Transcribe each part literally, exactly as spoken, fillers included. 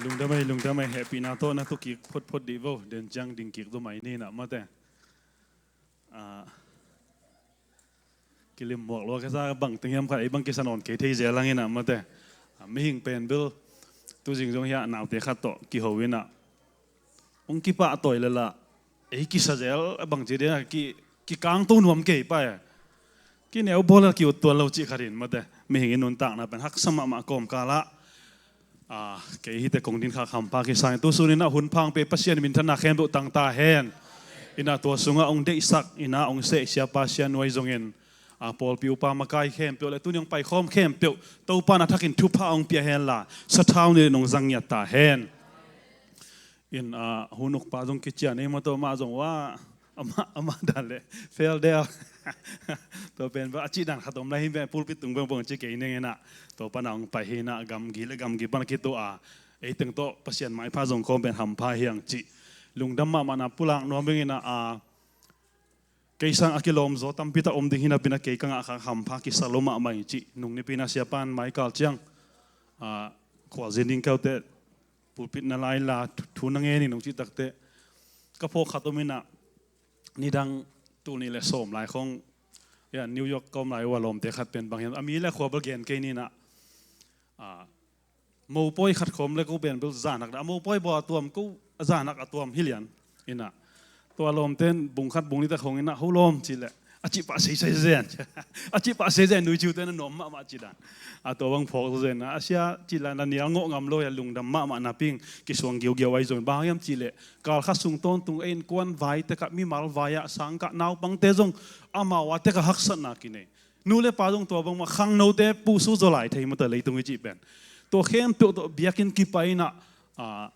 Lungdam ei, lungdam ei, hehpihna tawh na tu kik photphot dih vo, den ciang ding kik tu mai ni na mate. Ah, kilim muak lua ka sa bang teng hiam khat ei bang kisa nawn kei thei zel lang ina mate. Ah, mihing pen bil tu zing zong hiah naute khat tawh kiho ina. Hong kipahtawi lala ei kisa zel a bangci dia ki, kikangto nuam kei pai. Kineu bawl a kiut tuan lo cih khatin mate. Mihing in nuntakna pen haksa mahmah kawmkal ah. Ah, kei hite kong din khak hampha kisang tu sun ina hun phang pe Pasian minthanna khempeuh tang ta hen. Ina tua sungah hong deihsak ina hong seh siapa sianuai zongin, ah, pawlpi upa makai khempeuh le tuni hong paikhawm khempeuh Topa na thakin thupha hong pia henla sathau ni nong zang ngiat ta hen. In, ah, hun ukpa zong kician ei maw, tua mah zong wa amah, amah dan le fel del. Tua pen ba a cih dan khat om lai hi pen pulpit tung bang bang ci kei ning ina. Tua pana hong pai hi ina gamgi le gamgi pana kitu a. Ei teng tawh Pasian maipha zong kawm pen hampha hiang cih lungdam mahmah na pulak nuam beng ina a. Kei sang a kilawm zaw tampi tak om ding hi napi na kei ka ngah khak hampha kisa lo mahmah hi cih nung nipi na siapan maikal ciang, ah, khualzin ding keute pulpit na lai la thu, thu na ngen hi nung cih takte ka phawk khat om ina nidang tul nih le sawm lai khong, ya, New York ka om lai ua lawmte khat pen bang hiam a mi le khua bal gen kei ni ina, ah, mopawi khat khawm le ko pen bel zanak dah a mopawi baw a tuam ko a zanak a tuam hi lian ina. Tua lawmten bung khat bung nih tak hong ina ho lawm cih le a cih pah seisei zen. A cih pah seisei nui ciute na nuam mahmah cih dan. A tua bang phawk zaw zen a sia cih la na nial ngawh ngam lo ya lungdam mahmah na ping kisuang giugiau ai zong bang hiam cih le kal khat sung tawntung ei innkuan vai tekah mimal vai ah sangkah naupangte zong amau a tekah haksatna kinei. Nu le pa zong tua bangmah khangnote pusu zaw lai thei mata leitung i cih pen. Tua khempeuh tawh biakinn kipai inah, ah,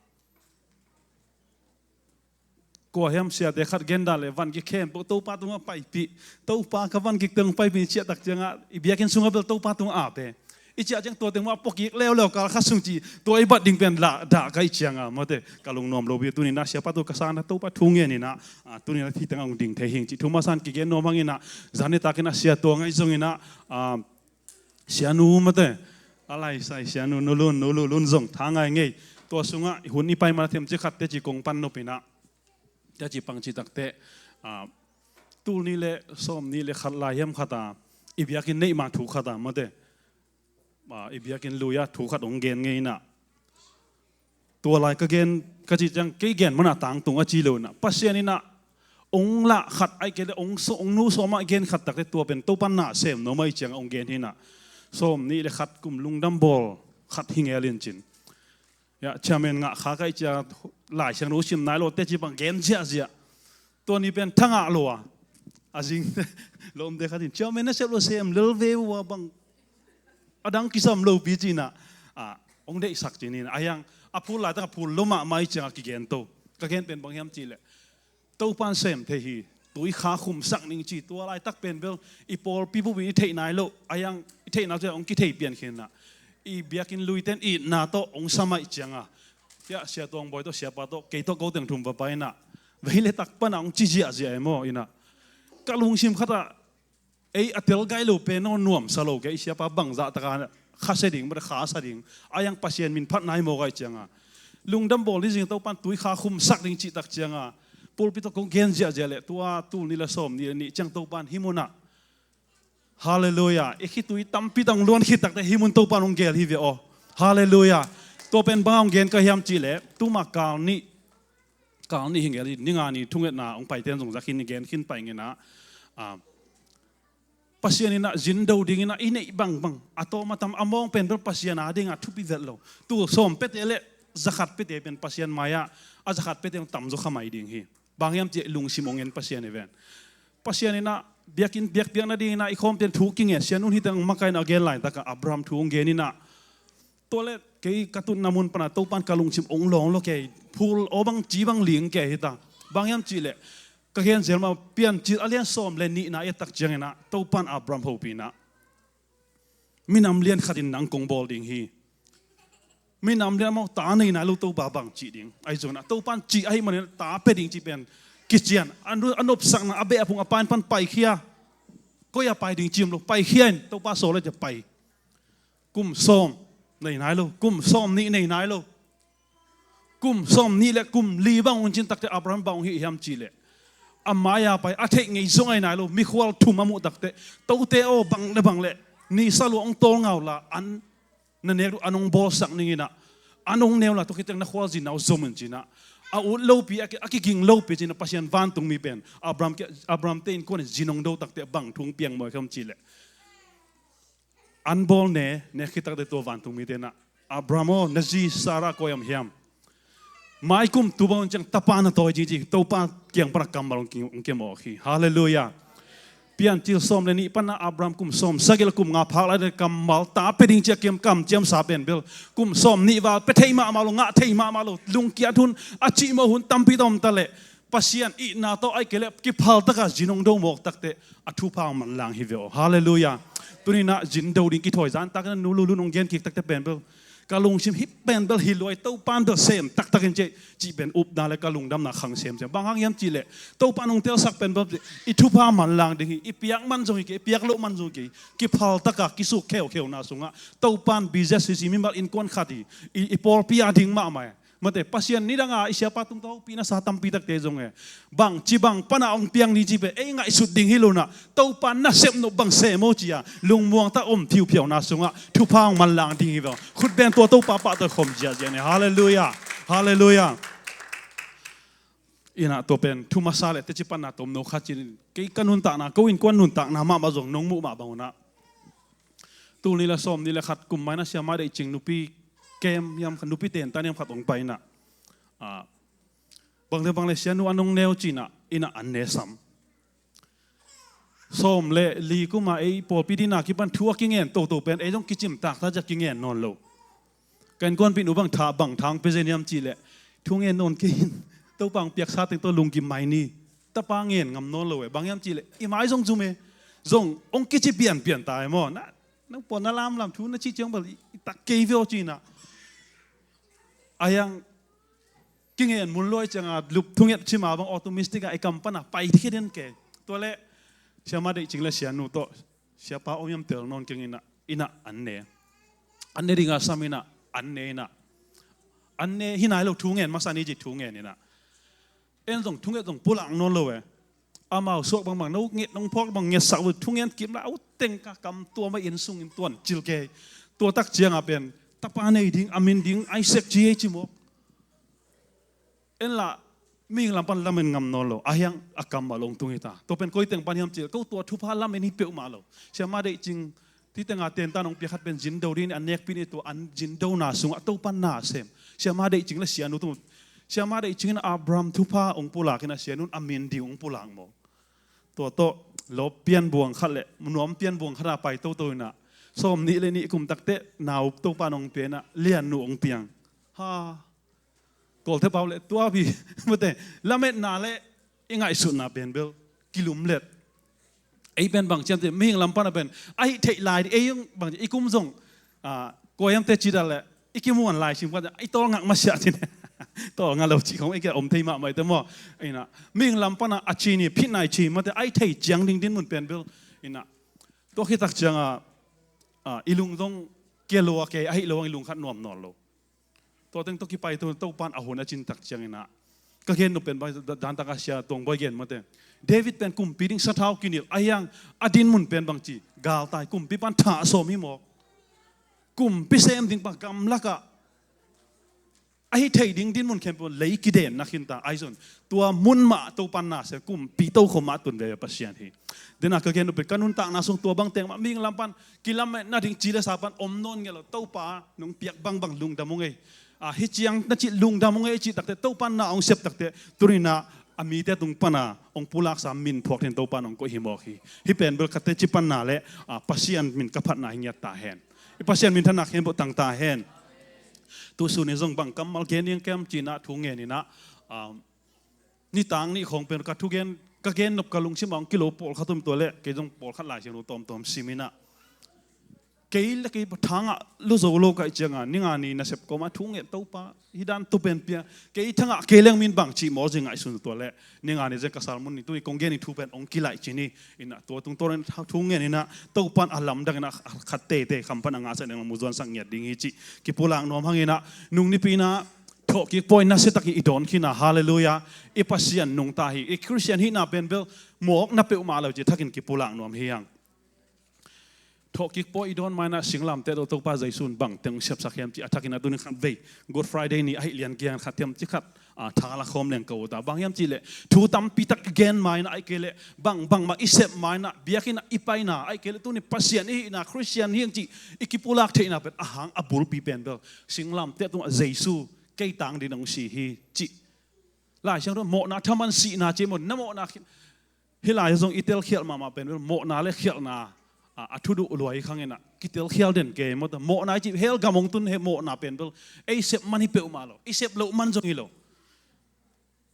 kua hiam siate khat gen dan le van kik khempeuh Topa tungah paipih. Topa ka van kik teng paipih ciah tak ciangah i biakinn sungah bel Topa tungah ap e. I ciah ciang tua teng mah puakik leuleu kal khat sung ci tua i bat ding pen lah dah ka i ciangah mate ka lungnuam lo bia tuninah siapa tu ka sana Topa thu ngen inah, ah, tuninah thi tengah hong ding thei hing ci thu masa in kigen nuam hanginah zan i takinah sia tua ngaih zonginah, ah, sianu mate a laisai sianu nulun nululun zong tha ngai ngei. Tua sungah hun i pai mana themci khat teci kong pan nopinah teci pangci takte, ah, tul nih le sawm nih le khat lai hiam khata i biakinn neih ma thu khata mate, ah, i biakinn lui-ah thu khat hong gen ngei inah. Tua lai ka gen ka cih ciang kei gen mana tangtung a ci lo inah Pasian inah hong lah khat aih kei le hong nu sawmah gen khat takte tua pen Topa na sem nuam aih ciangah hong gen hi inah. Sawm nih le khat kum lungdam bawl khat hi ngel in cin. Ya, chairman ngah kha ka i cia lai siang lo sim nai lo teci bang gen ziahziah. Tua ni pen thangah lo a a zing lawmte khat in chairman na sep lo sem lel ve uh a bang a dang kisam lo pi cinah, ah, hong deihsak cinin a hiang a phul laitak a phul lo mahmah i ciangah kigen to. Ka gen pen bang hiam cih leh Topan sem thei hi. Tui kha khumsak ning ci tua laitak pen bel i pawlpi bupin i theih nai lo a hiang i theih nai lo hong kithei pian khinah i biakinn luiten itna tawh hong samaih cianga. Sia tuang bawi tawh siapa tawh kei tawh ko teng thum va pai inah vei le tak panah hong ci ziahziah e maw inah ka lungsim khatah ei a tel gai lo pen aw nuamsa lo kei siapa bangzah taka kha se ding mate kha sa ding a yang Pasian min phat nai maw gai cianga lungdam bawl ni zing Topan tui kha khumsak ding cihtak cianga pulpit tawh kong gen ziahziah le tua tul ni le sawm ni le nih ciang Topan hi munah Halleluiah. I khitui tampi tang luan khit takte hi mun Topan hong gel hi ve aw. Halleluiah. Tua pen bang hong gen ka hiam cih leh tuma kal nih kal nih hi ngel hi ninga ni thungetna hong paiten zong zak hin gen khin pai ngenah. Ah, Pasian inah zindo dinginah i neih bangbang a tawm a tam a mawng pen bel Pasian a dingah thupi velh lo. Tu sawm pete le zakhat pete pen Pasian mai-ah a zakhat pete hong tamzaw kha mai ding hi. Bang hiam cih lungsim hong en Pasian hi ven. Pasian inah biakinn biakpiak nadinginah i khawmten thu kinge sian un hiteng makainah a gen laitakah Abraham thu hong gen inah tua le kei ka tutna mun pana Topan ka lungsim ong lawng lo kei phul aw bang ci bang ling kei hita. Bang hiam cih leh ka gen zel ma pian cil a lian sawm le nihna i a tak cianginah Topan Abraham hopinah minam lian khatin nang kong bawl ding hi. Minam lian amau ta nei nai lo Topa bang cih ding ahi zonginah Topan cih ahi maninah ta pe ding cih pen kician a nopsakna a beh a phung a pain pan paikhia. Koi a pai ding cim lo paikhia in Topa saw le cia pai. Kum sawm nei nai lo, kum sawm nih nei nai lo. Kum sawm nih le kum li bang hong cin takteh Abraham bang hong hih hiam cih leh, a mai-a pai a theih ngei zong a hi nai lo, mikhual thum a muh takteh, tote aw, bang le bang le, nisa lua hong tawl ngau la, an na nek uh an hong bawlsak ning inah, an hong neu la, tua khit teh na khualzinna uh zom in ci inah, a ut lopi, a ki, a kiging lopi ci inah, Pasian vantungmi pen Abraham, Abraham te innkuan in zin hong do takteh bang thu hong piang maw hiam cih leh, an bawl ne, ne khit takteh tua vantungmite inah, Abraham aw, na zi Sarah koi om hiam? Mai kum tul bang hun ciang tapa na tawi ci ci, Topa kiang pana kammal hong ki, hong kimawk hi. Halleluiah. Piancil sawm le nih pana Abraham kum sawm sagih le kum nga phak lai le kammal ta pia ding ci a kiam kamciamsa pen bel, kum sawm nih val pia thei mahmah lo, ngah thei mahmah lo, lungkiat hun, a cihmawh hun tampi ta om ta leh, Pasian itna tawh ahih kei leh kiphaltaka zin hong do mawk takteh a thupha hong manlang hi ve aw. Halleluiah. Tuni inah zin do ding kithawi zan takin a nu Lulun hong gen kik takteh pen bel, ka lungsim hih pen bel hi luai, Topa in bel sem taktak in ci, cih pen upna le ka lungdamna khang semsem. Bang hang hiam cih leh, Topa in hong telsak pen bel i thupha manlang ding hi, i piak man zong hi kei, i piak loh man zong hi kei, kiphaltaka kisuk kheukheu na sungah Topa in business hi si, mimal innkuan khat hi, i, i pawlpi a ding mahmah hi. Mate, Pasian nidanga i siapa tungtawn hopih nasa tampi takte zong e, bangci bang pana hong piang ni ci pen ei ngaihsut ding hi lo inah, Topa nasep nop bang sem aw ci-a lungmuang tak om phiuphiau na sungah thupha hong manlang ding hi ve aw. Khutbeng tua Topa pahtawi khawm ziahziah ni. Halleluiah. Halleluiah. Inah tua pen thu masa le teci panna tomno khat ci-in, kei ka nuntakna, ko innkuan nuntakna mahmah zong nong muh mah bang unah, tul nih le sawm nih le khat kum mai inah Siama Deih Cing nupi kem hiam khat, nupi tentan hiam khat hong pai inah, ah, bang le bang le sianu an hong neu ci inah, inah an ne sam. Sawm le li kuma ei pawlpi dina kipan thu a kingen toto pen ei zong kicim taktak zia kingen nawn lo. Ka innkuanpih nu bang tha, bang tha hong pia zen hiam cih leh, thu ngen nawn kei in, Topa hong piaksa teng tawh lunggim mai ni. Tapa ngen ngam nawn lo e, bang hiam cih leh i mai zong zum e, zong hong kici pianpian ta e maw. Na, nang pawl na lamlam thu na cih ciang bel i, i tak kei ve aw ci inah. A hiang kingen mun luai cianga lup thunget cima bang automatic a i kam pana pai thei den ke. Tua leh Siama Deih Cing le sianu tawh siapa om hiam tel nawn keng inah, inah an ne. An ne dinga sam inah, an ne inah, an ne hi nai lo, thu ngen masa ni ci, thu ngen inah. En zong thunget zong pulak nawn lo e. Amau suak bangbang, no nget nong phawk bang ngetsak uh, thungen kim la, au teng ka kam tua mah inn sungin tuan cil kei. Tua tak cianga pen tapa nei ding, a min ding Isaac ci ei ci maw. En la, mihing lam pan lamen ngam nawn lo, a hiang a kammal hong tung hi ta. Tua pen koi teng pan hiam cih leh, ko tua thupha lamen hi peuhmah lo. Siama Deih Cing, tui tenga tentan hong pia khat pen zin do ding ni, a nekpi ni, tua an zin dona sungah Topa na sem. Siama Deih Cing le sianu tung. Siama Deih Cing in Abraham thupha hong pulak inah, sianu in a min ding hong pulak maw. Tua tawh lawp pianbuang khat le nuam pianbuang khat a pai toto inah, sawm nih le nih kum takteh nau Topa in hong pia inah, liannu hong piang. Ha. Kawlte pau le tua pi, mate, lametna le i ngaihsutna pen bel kilumlet. Ei pen bang ciam te, mihing lam pana pen a hih theih lai, ei bang i kum zong, ah, kua hiam te ci dah le, i kimuan lai sim kua, i tawlngak masiah ci ne. Tawlngak lo ci khong i kia om thei mahmah i te maw. Inah, mihing lam pana a ci ni, phit nai ci mate, a hih thei ciang ding dinmun pen bel. Inah, tua khit tak cianga, ah, i lung zong kia lua kei, a hih lo ang i lung khat nuam nawn lo. Tua teng tawh kipai tu Topa in a hun a cin tak ciang inah, ka gen nop pen bang, da-, dan taka sia tuang bawi gen mate. David pen kumpi ding sathau kinilh, a hiang a dinmun pen bang ci, galtai, kumpi pan thah sawm hi mawk. Kumpi sem ding pa gamlakah a hih thei ding dinmun khempeuh lei kidenna khin ta, ahi zong tua mun mah Topa in na sem, kumpi tokhom mah tun veve Pasian hi. Dena ka gen nop pen ka nuntakna sung tua bang teng mah, mihing lam pan kilametna ding ci le sa pan om nawn ngei lo, Topa nong piak bangbang lungdam ung ei. Ah, hih ciang na cih lungdam ung ei cih takteh, Topa in na hong sep takteh, tuni inah a mite tung pana hong pulaksa min phuak ding Topa in hong koih hi mawk hi. Hih pen bel ka teci panna le, ah, Pasian min ka phatna hi ngiat ta hen. I Pasian minthanna khempeuh tang ta hen. Tu sun in zong bang kammal gen ding kem ci inah thu ngen inah, ah, nitang nih khawng pen ka thugen, ka gen nop ka lungsim ah hong kilo pawlkhat om tua leh, kei zong pawlkhat Lai Siangtho tawmtawm sim inah, kei le kei pa thangah luzo lo ka hih cianga, ninga ni nasep kawmah thu ngen, Topa hih dan tu pen pia, kei thangah kei leng min bang cih maw ci ngaihsun tua leh, ninga ni zia ka sermon ni tuni kong gen ni thu pen hong kilaih ci ni. Inah tua tungtawn in thu ngen inah, Topa in a lamdang inah khat teitei kham pan a ngahsak ding muzuansak ngiat ding hi cih kipulak nuam hang inah, nung nipi inah Thawhkik pawi nasia takin i dawn khin a, halleluiah. I Pasian nungta hi. I Khristian hihna pen bel mawkna peuhmah lo ci thakin kipulak nuam hi hang. Thawhkik pawi i dawn ma-in ah singlamteh tawh Topa Jesu in bang teng siamsak hiam cih a thakin ah tuni khat vei Good Friday ni ahih lian kiang khat hiam cih khat, a, tha la khawm leng ka ut a. Bang hiam cih leh thu tampi tak i gen ma-in ah, ahih kei leh bang bangmah i sep ma-in ah, biakinn ah i paina, ahih kei leh tuni Pasian i hihna, Khristian hi hang cih i kipulak theihna pen a hang a bulpi pen bel singlamteh tungah Jesu kei tang dingin hong si hi cih. Lai Siangtho mawhna thaman sihna ci maw, na mawhna khi-, hih lai zong i telkhialh mahmah pen bel mawhna le khialhna, a, a thuduh luai khang in ah kitelkhial den kei maw ta. Mawhna i cih hell gam hong tun hi, mawhna pen bel ei sep man hi peuhmah lo, i sep loh man zong hi lo.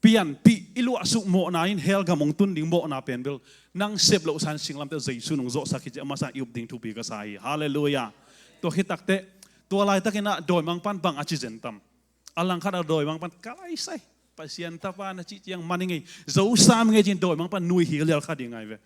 Pianpih i luahsuk mawhna in hell gam hong tun ding mawhna pen bel nang sep loh san singlamteh Jesu in hong zawhsak hi cih a masa i up ding thupi ka sa hi. Halleluiah. Tua khit takteh tua laitakin ah dawimangpa'n bang a ci zen tam? A langkhat ah dawimangpa'n ka laisai, Pasian tapa na cih ciang man i ngei, Zo sam i ngei ci-in dawimangpa'n nui hi lial kha ding ngai ve.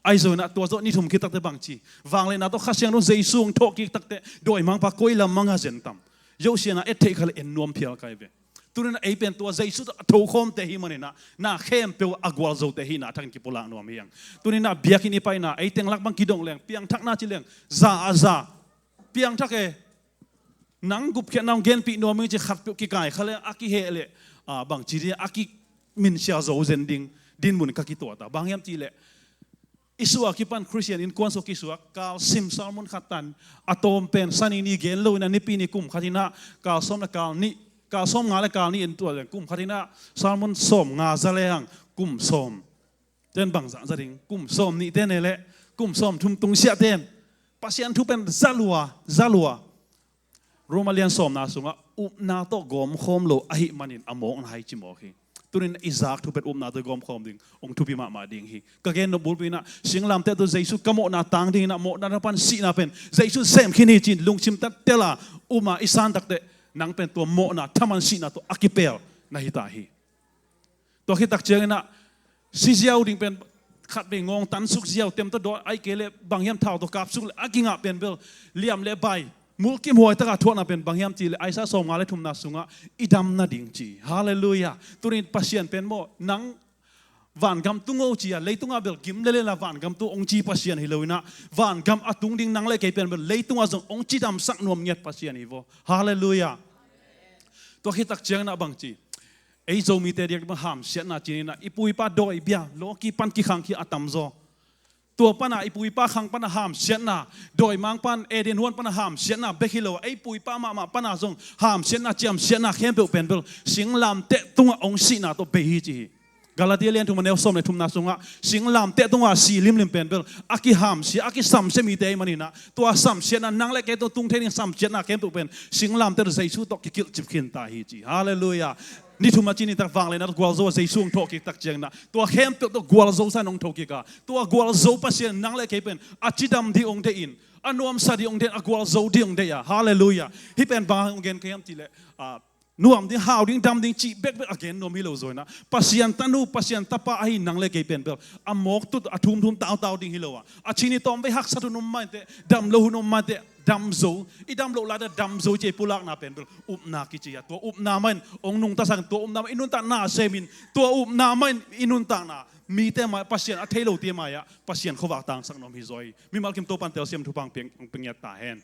Ahi zongin ah tua zawh ni thum khit takteh bang ci? Vangliatna tawh Kha Siangtho Jesu hong thawhkik takteh dawimangpa koi lam mang a zen tam? Zosia na et theih kha leh en nuam phial kai ve. Tuni-in ah ei pen tua Jesu tawh a thokhawmte hi manin ah na khempeuh a gualzote hihna a thakin kipulak nuam hi hang. Tuni-in ah biakinn i paina, ei teng lak bang kidong leng, piangthakna ci leng, za a za, piangthak e, nang gupkhiatna hong genpih nuam ing ci khatpeuh kikai kha leh a kiheh leh, a, bang ci ding, a kiminsia zo zen ding dinmun ka kituat a. Bang hiam cih leh i suak kipan Khristian innkuan sung kisuak, kal sim sermon khat tan, a tawm pen Sani ni gen lo-in ah Nipi ni kum khat in ah, kal sawm le kal nih, kal sawmnga le kal nih in tua leng kum khat in ah sermon sawmnga za lehang kum sawm. Ten bangzah za ding, kum sawmnih ten e leh kum sawmthum tungsiah ten Pasian thu pen za lua, za lua. Roma lian sawmna sungah upna tawh gawmkhawm lo ahih manin a mawkna hi ci mawk hi. Tuni-in i zak thu pen upna tawh gawmkhawm ding hong thupi mahmah ding hi. Ka gen nop bulpi in ah singlamteh tawh Jesu ka mawhna tang dingin ah mawhna thaman sihna pen Jesu sem khin hi ci-in lungsim tan tel a um a i san takteh nang pen tua mawhna thaman sihna tawh a kipel na hi ta hi. Tua khit tak ciangin ah si ziau ding pen khat vei ngawng tansuk ziau, tem tawh dawn, ahih kei leh bang hiam thau tawh kapsuk leh a kingah pen bel liam le bai, mulkimhuai taka thuakna pen bang hiam cih leh Isaiah sawmnga le thumna sungah i dam nading ci. Halleluiah. Tuni-in Pasian pen maw, nang vangam tung o ci a, leitungah bel gim le lela vangam tung hong ci Pasian hi lo-in ah, vangam a tung ding nang le kei pen bel leitungah zong hong cidamsak nuam ngiat Pasian hi vaw. Halleluiah. Tua khit tak ciangin ah bang ci? Ei Zomite diak bang hamsiatna ci-in ah i pu i pa dawi bia lawki pan kikhang khi a tamzaw. Tua pana i pu i pa khang pana hamsiatna, dawimangpa'n Eden huan pana hamsiatna bek hi lo a, ei pu i pa mahmah pana zong hamsiatna, ciamsiatna khempeuh pen bel singlamteh tungah hong sihna tawh bei hi ci hi. Galatia lian thum a neu sawm le thumna sungah singlamteh tungah si limlim pen bel a kihamsia, a kisamsia mite ahih manin ah, tua samsiatna, nang le kei tung tung thei ding samsiatna khempeuh pen singlamteh tawh Jesu tawh kikilhcip khin ta hi ci. Halleluiah. Ni thum a ci ni tak vangliatna tawh gualzo a Jesu hong thawhkik tak ciangin ah tua khempeuh tawh gualzo sa-in hong thokik a, tua gualzo Pasian nang le kei pen a cidam ding hong deih in, a nuamsa ding hong deih in, a gualzo ding hong deih a. Halleluiah. Hih pen bang hong gen ka hiam cih leh, a, nuam ding, hau ding, dam ding cih bekbek a gen nuam hi lo zaw-in ah, Pasian tanu, Pasian tapa ahi nang le kei pen bel a mawk tut, a thumthum tautau ding hi lo a, a chin i tawm vei haksat hun om mah inteh, dam lo hun om mah inteh, dam zo, i dam loh lai-a dam zo ci-a i pulakna pen bel upna kici a. Tua upna mah in hong nungtasak in, tua upna mah in i nuntakna sem in, tua upna mah in i nuntakna mite mai-ah, Pasian a thei lote mai-ah Pasian khuavak tangsak nuam hi zaw hi. Mimal kim Topa'n telsiam thupha hong pia, hong pia ngiat ta hen.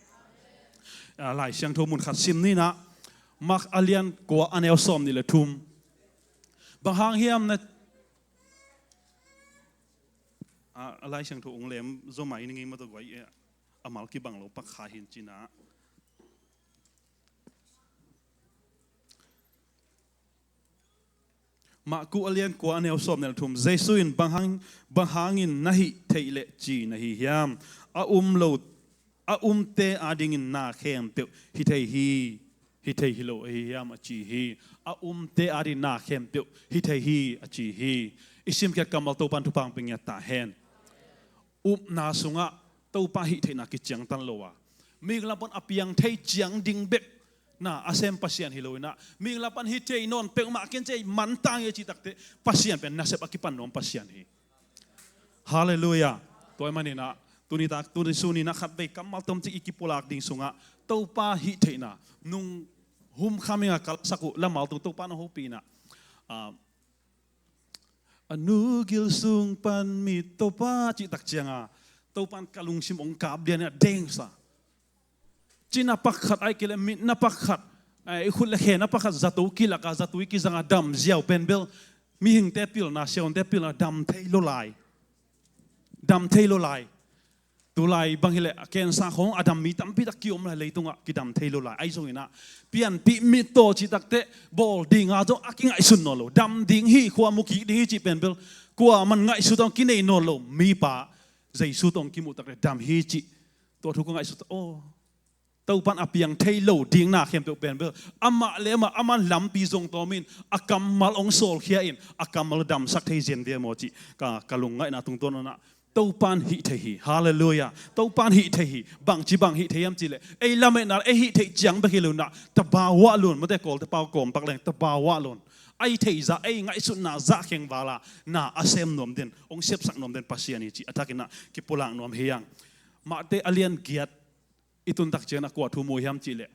A, Lai Siangtho mun khat sim ni in ah, Mark a lian kua a neu sawmnih le thum. Bang hang hiam na, a, a Lai Siangtho hong lem zaw mai ning ei, mah tawh guai, eh, a mal kibang lo pak kha hi in ci-in ah. Marku a lian kua a neu sawmnih le thum. Jesu in, "Bang hang, bang hangin na hih theih leh ci na hi hiam? A um lo, a umte adingin na khempeuh hi thei hi, hi thei hi lo ahi hiam?" a ci hi. "A umte adingin na khempeuh hi thei hi," a ci hi. I simkhiat kammal Topa'n thupha hong pia ngiat ta hen. Upna sungah Topa hih theihna kiciangtan lo a, mihing lam pan a piang thei ciang ding bek na a sem Pasian hi lo-in ah, mihing lam pan hi thei nawn peuhmah ken ci-a i man ta ngei cih takteh, Pasian pen nasep a kipan nuam Pasian hi. Halleluiah. Tua ahih manin ah tuni tak, tuni sun in ah khat vei kammal tomcik i kipulak ding sungah Topa hih theihna nung Homecoming a ka lasak uh, lamal tung Topa'n hong hopih in ah, a, a nu gil sung pan mittaw pa cih tak ciang a, Topa'n ka lungsim hong kap lian in ah dengsa. Cina pakhat ahih kei leh mitna pakhat, eh, i khut le khena pakhat zato kilak a, zato i kizang a dam ziau pen bel mihingte pilna, siavuante pilna dam thei lo lai. Dam thei lo lai. Tulai bang hi leh a cancer khawng a dam mi tampi tak ki-om lai, leitungah kidam thei lo lai. Ahi zongin ah pianpih mittaw cih tak teh bawl ding a zong a kingaihsun nawn lo. Dam ding hi, khua mu kik ding hi cih pen bel kuaman ngaihsut hong kinei nawn lo mipa Jesu tawh hong kimuh tak leh dam hi cih. Tua thu ka ngaihsut, aw, Topa'n a piang thei lo ding na khempeuh pen bel amah le amah, aman lampi zong tawm in, a kammal hong sawlkhia in, a kammal damsak thei zen ve maw cih ka, ka lungngaihna tungtawn in ah Topa'n hih thei hi. Halleluiah. Topa'n hih thei hi. Bangci bang hih thei hiam cih leh, ei lametna, ei hih theih ciang bek hi lo in ah, tabau ah lun, mate, Kawlte pau kawm pak leng, tabau ah lun, ei theih zah, ei ngaihsutna zah kheng val a na a sem nuam den, hong sepsak nuam den Pasian hi cih a thakin ah kipulak nuam hi hang. Mate a lian giat i tun tak ciangin ah kua thu mu hiam cih leh,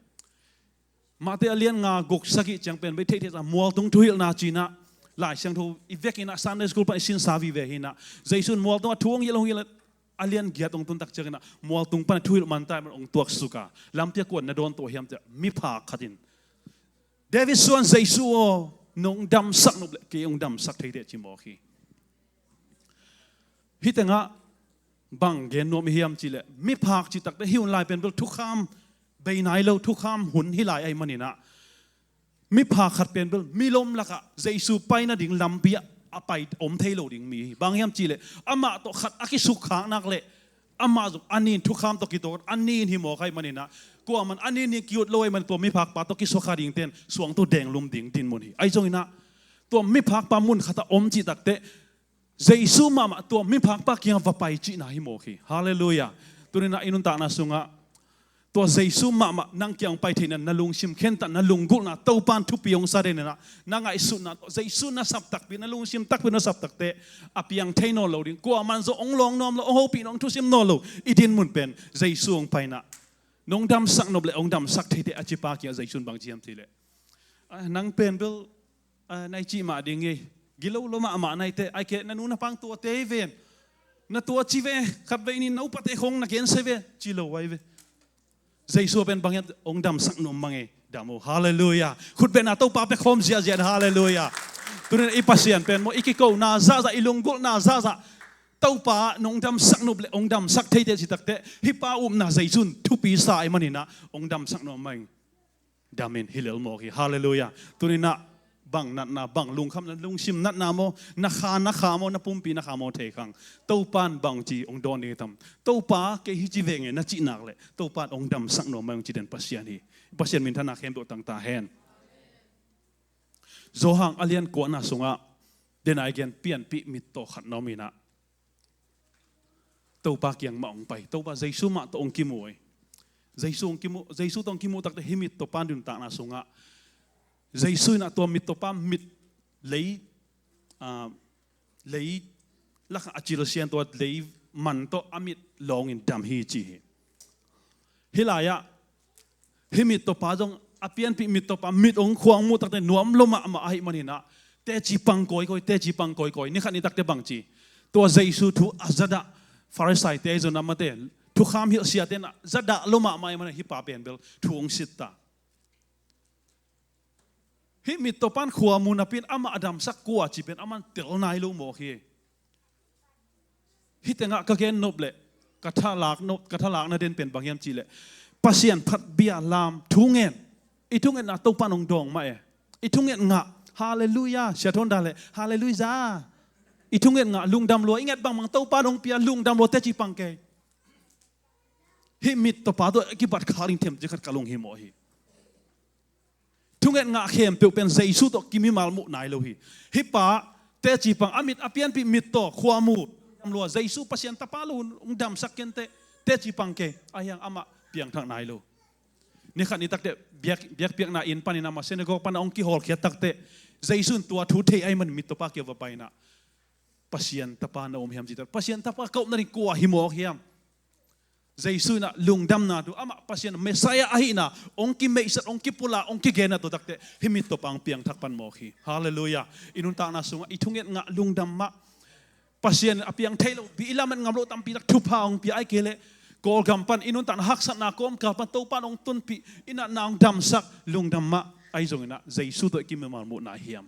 Mate a lian nga, guk, sagih ciang pen bel i theih theih zah, mualtung thuhilhna ci-in ah, Lai Siangtho i vekin ah Sunday school pan i sinsa vive hi in ah, Jesu in mualtung ah thu hong hilh, hong hilh a, a lian giat hong tun tak ciangin ah mualtung pan a thuhilh man ta, man hong tuaksuk a, lampi ah kua in na dawn tuah hiam cih leh, miphak khat in, David suan Jesu aw, nong damsak nop leh kei hong damsak thei teh, ci mawk hi. Hih tengah bang gen nuam i hiam cih leh, miphak cih tak teh hih hun lai pen bel thukham bei nai lo, thukham hun hi lai ahih manin ah, miphak khat pen bel milom lakah Jesu pai nading lampi ah a pai om thei lo ding mi hi. Bang hiam cih leh, amah tawh khat a kisukkhak nak leh, amah zong a nin, thukham tawh kitawk a nin hi mawk ahih manin ah, kuaman a nin hi ki-ut lo ahih manin tua miphakpa tawh kisukha dingte in suangtum denglum ding dinmun hi. Ahi zongin ah, tua miphakpa mun khat ah om cih tak teh, Jesu mahmah tua miphakpa kiangah va pai cihna hi mawk hi. Halleluiah. Tuni-in ah i nuntakna sungah tua Jesu mahmah nang kiang hong pai theihna, na lungsim khentatna, lunggulhna, Topa'n thupi hong sa den in ah, na ngaihsutna tawh Jesu na sap takpi, na lungsim takpi na sap tak teh, a piang thei nawn lo ding, kuaman zong hong lawng nuam lo, hong hopih nawn, hong thusim nawn lo i dinmun pen Jesu hong pai in ah, nong damsak nop leh hong damsak thei teh, a cipa kiangah Jesu in bang ci hiam cih leh, a, nang pen bel, a, nai cih mah ding hi. Gilo lo mahmah nai teh, ahih kei leh na nu na pang tua tei ven. Na tua ci ve, khatvei ni na upate khawng na gensia ve, ci lo ahi ve. Jesu pen bang hiam, hong damsak nuam mah ing e, dam o. Halleluiah. Khutbetna Topa pia khawm ziahziah, halleluiah. Tuni-in i Pasian pen maw, i kikona zahzah, i lunggulhna zahzah, Topa nong damsak nop leh hong damsak thei teh cih tak teh, hih pa upna Jesu in thupi sa ahih manin ah hong damsak nuam mah ing. Dam in, hi lel mawk hi. Halleluiah. Tuni-in ah bang natna, bang lungkhamna, lungsim natna maw, na kha, na kha maw, na pumpi na kha maw, thei khang. Topa'n bangci hong dawn ding tam? Topa, kei hih ci ve ing e, na cih nak leh, Topa'n hong damsak nuam mah ing, hong ci den Pasian hi. Pasian minthanna khempeuh tang ta hen. Johan a lian kuana sungah, den a i gen, pianpih mittaw khat na om in ah, Topa kiang mah hong pai. Topa Jesu mah tawh hong kimu hi. Jesu hong kimu, Jesu tawh hong kimuh tak teh hih mittaw pa nuntakna sungah, Jesu in ah tua mittaw pa mit lei, ah, lei lakah a cil sian, tua lei man tawh a mit lawng in dam hi, ci hi. Hih lai-ah, hih mittaw pa zong, a pianpih mittaw pa, mit hong khuang muh tak teh nuam lo mahmah ahih manin ah, teci pang kawikawi, teci pang kawikawi. Ni khat ni tak teh bangci, tua Jesu thu a zadah, Pharisee-te zong, amate thukham hilh siate in ah zadah lo mahmah ahih manin ah, hih pa pen bel thu hong sit ta. Hih mittaw pa'n khua mu napi-in amah a damsak kua cih pen aman tel nai lo mawk hi. Hih tengah ka gen nop leh ka thalak nop, ka thalakna den pen bang hiam cih leh, Pasian phat bia lam, thungen. I thungetna Topa'n hong dawng mah e. I thunget ngah, halleluiah, sia thawn dan leh halleluiah. I thunget ngah, lungdam lua, i nget bangbang Topa'n hong pia, lungdam lua, teci pang kei. Hih mittaw pa tawh kibat khak ding themcik khat ka lunghimawh hi. Thunget ngah khempeuh pen Jesu tawh kimimal muh nai lo hi. Hih pa, teci pang, a mit, a pianpih mittaw, khua mu, lungdam lua, Jesu Pasian Tapa lo, hong damsak ken teh, teci pang kei, ahi hang amah piangthak nai lo. Ni khat ni tak teh, biak, biakpiakna inn panin amah synagogue pan a hong kihawlkhiat tak teh, Jesu in tua thu thei ahih manin mittaw pa kiang va pai in ah, Pasian Tapa na om hiam, ci ta. Pasian Tapa koh nading kua hi mawk hiam? Jesu in ah lungdamna thu, amah Pasian Messiah ahihna hong kimeihsat, hong kipulak, hong kigenna tua takte hih mittawpa hong piangthak pan mawk hi. Halleluiah. I nuntakna sungah i thunget ngah lungdam mah. Pasian in a piang thei lopi, i lamet ngam loh tampi tak thupha hong pia, ahih kei leh Kawlgam pan i nuntakna haksatna kawmkal pan Topa in hong tunpih, i natna hong damsak lungdam mah. Ahi zongin ah Jesu tawh i kimimal muhna hiam?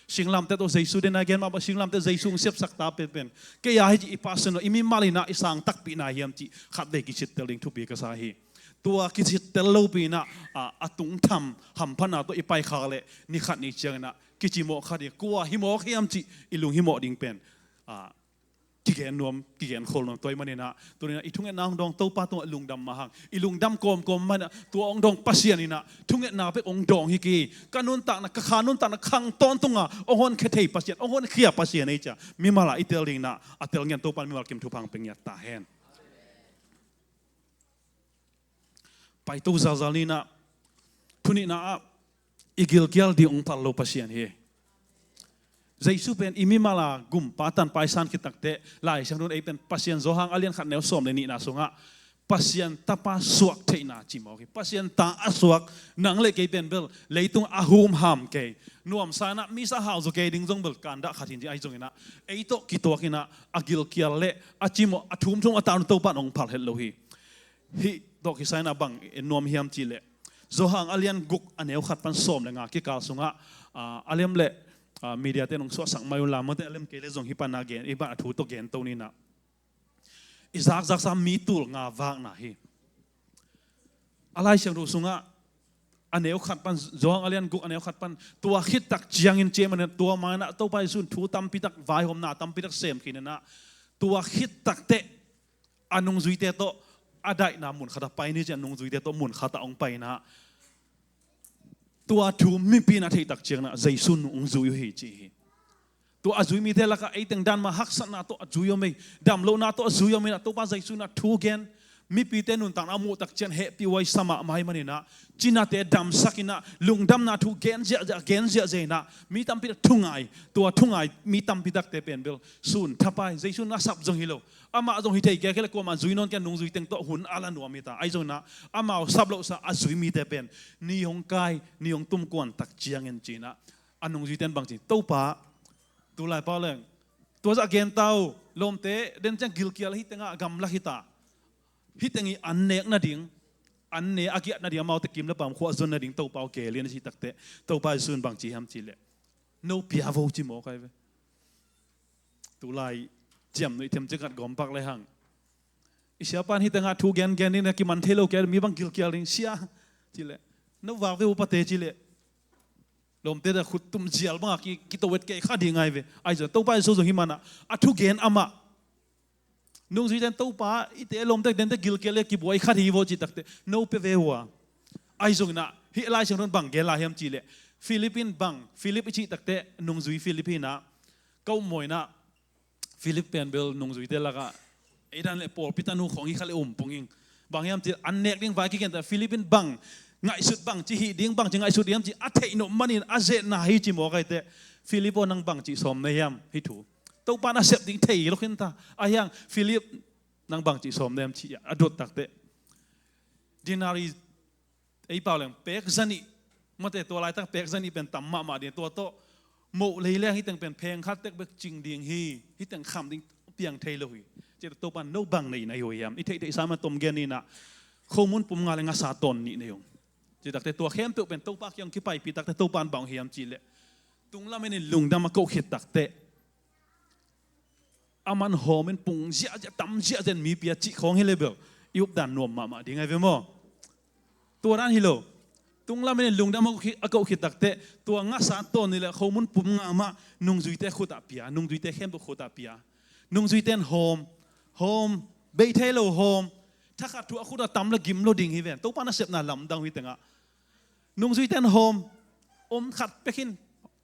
Singlamteh tawh Jesu den a gen mah bang, singlamteh Jesu hong sepsak ta penpen, kei a hi cih i passion, i mimal in ah i sang takpihna hiam cih khatvei kisittel ding thupi ka sa hi. Tua kisittel lopi in ah, a, a tungtham hamphatna tawh i paikhak leh ni khat ni ciangin ah kicimawh kha ding, kua hi mawk hiam cih i lunghimawh ding pen, a, kigen nuam, kigen khol nuam. Tua ahih manin ah tuni-in ah i thungetna hong dawng Topa tungah lungdam mah hang. I lungdam kawmkawm manin ah tua hong dawng Pasian in ah thungetna bek hong dawng hi kei. Ka nuntakna, ka kha nuntakna khang tawntunga hong honkhia thei Pasian, hong honkhia Pasian ei cia mimal a i tel ding in ah a tel ngiat Topa in mimal kim thupha hong pia ngiat ta hen. Paito zalzal ni in ah, thu nihna ah, i gilkial ding hong phal lo Pasian hi. Jesu pen i mimal a gumpa tanpa i san khit takteh, Lai Siangtho in ei pen Pasian, Johan a lian khat neu sawm le nihna sungah Pasian Tapa suak theihna ci mawk hi. Pasian ta a suak, nang le kei pen bel leitung a humham kei, nuamsa in ah misa hau zaw kei ding zong bel kandah khat hi in ci, ahi zongin ah ei tawh kituak in ah a gilkial le a cimawh, a thumthum a tanu Topa in hong phal het lo hi. Hih tawh kisai in ah bang en nuam hiam cih leh, Johan a lian guk a neu khat pan sawm le nga kikal sungah, a, a lem leh, a, media te in hong suahsak mai un la, mate a lem kei leh zong hih pan a gen, hih pan a thu tawh gen to ni in ah. I zakzaksa mi tul nga vakna hi. A Lai Siangtho sungah a neu khat pan, Johan a lian guk a neu khat pan, tua khit tak ciangin ci ahih manin ah, tua ma-in ah Topa Jesu in thu tampi tak vaihawmna tampi tak sem khin in ah, tua khit takteh a nungzuite tawh a daihna mun khat ah pai ni ci, a nungzuite tawh mun khat ah hong pai in ah, tua thu mipi in a theih tak ciangin ah Jesu in hong zui uh hi ci hi. Tua a zui mite lakah ei teng dan mah haksatna tawh a zui om ei, damlohna tawh a zui om in ah, Topa Jesu in ah thu gen, mipite nuntakna a muh tak ciang hehpih huai sa mahmah ahih manin ah, cinate damsak in ah, lungdamna thu gen ziahziah, gen ziahziah in ah, mi tampi tak thungai, tua thungai mi tampi takte pen bel sun thapai, Jesu in a sap zong hi lo. Amah zong hi thei kei, kei leh kuamah zui nawn kei, nungzui teng tawh hun a la nuam hi ta. Ahi zongin ah amau sap lohsa a zui mite pen ni hong kai, ni hong tum kuan tak ciangin ci in ah, a nungzuite in bang ci, Topa, tulai pau leng, tua zah gen ta uh, lawmte den ciang gilkial, hih tengah gamlak hi ta, hih teng hi an nek nading, an ne a giah nading, amaute kim le pam khuahzon nading Topa aw kei lian a cih takteh, Topa Jesu in bang ci hiam cih leh, no pia vo ci mawk ahi ve. Tulai ciamnuih themcik khat gawm pak le hang, i siapa in hih tengah thu gengen ding na kiman thei lo kei, mi bang gilkial ding sia cih leh, no vak ve upate cih leh, lawmte da khut tum zial bangah ki, kito et kei kha ding ahi ve. Ahi zong Topa Jesu zong hih manah a thugen amah, nungzuite in Topa, i te lawmte dente gilkial le kibuai khat hi vaw cih takteh, no pia ve uh a. Ahi zongin ah hih Lai Siangtho in bang gen lai hiam cih leh, Philip in bang, Philip i cih takteh nungzui Philip hi in ah, ka upmawh in ah, Philip pen bel nungzuite lakah ei dan leh pawlpi tanu khawng hi kha leh um pong ing. Bang hiam cih leh an nek ding vai kigen ta, Philip in bang ngaihsut, bang ci hih ding, bang ci ngaihsut ding hiam cih a theih nop manin a zetna hi ci mawk ahi teh. Philip aw, nang bang cih sawm na hiam hih thu? Topa in a sep ding thei lo khin ta. Ahi hang Philip, nang bang cih sawm na hiam cih a dot takteh, denari, ei pau leng pek za nih, mate tua laitak pek za nih pen tam mahmah ding, tua tawh moh lei leng hih teng pen pheng khat tek bek cing ding hi, hih teng kham ding piang thei lo hi. Cih teh Topa in no bang nei na hi uh hiam? I theihtheih sa mah tom gen ni in ah, khomun pum nga le ngasa tawn nih nei ung. Cih takteh tua khempeuh pen Topa kiang kipaipih takteh Topa in bang hiam cih leh, tung lamen in lungdam a koh khit takteh, aman hawm in pung ziahziah, tam ziahziah in mi pia cih khawng hi leh bel i updan nuam mahmah ding ahi ve maw? Tua dan hi lo. Tung lamen in lungdam a koh khit, a koh khit takteh, tua ngasa tawn nih leh khomun pum nga mah nungzuite khut ah pia, nungzuite khempeuh khut ah pia. Nungzuite in hawm, hawm, bei thei lo hawm, thakhat thu a khut ah tam leh gim lo ding hi ven. Topa nasepna lamdang uh hih tengah. Nungzuite in hawm, om khat pek in,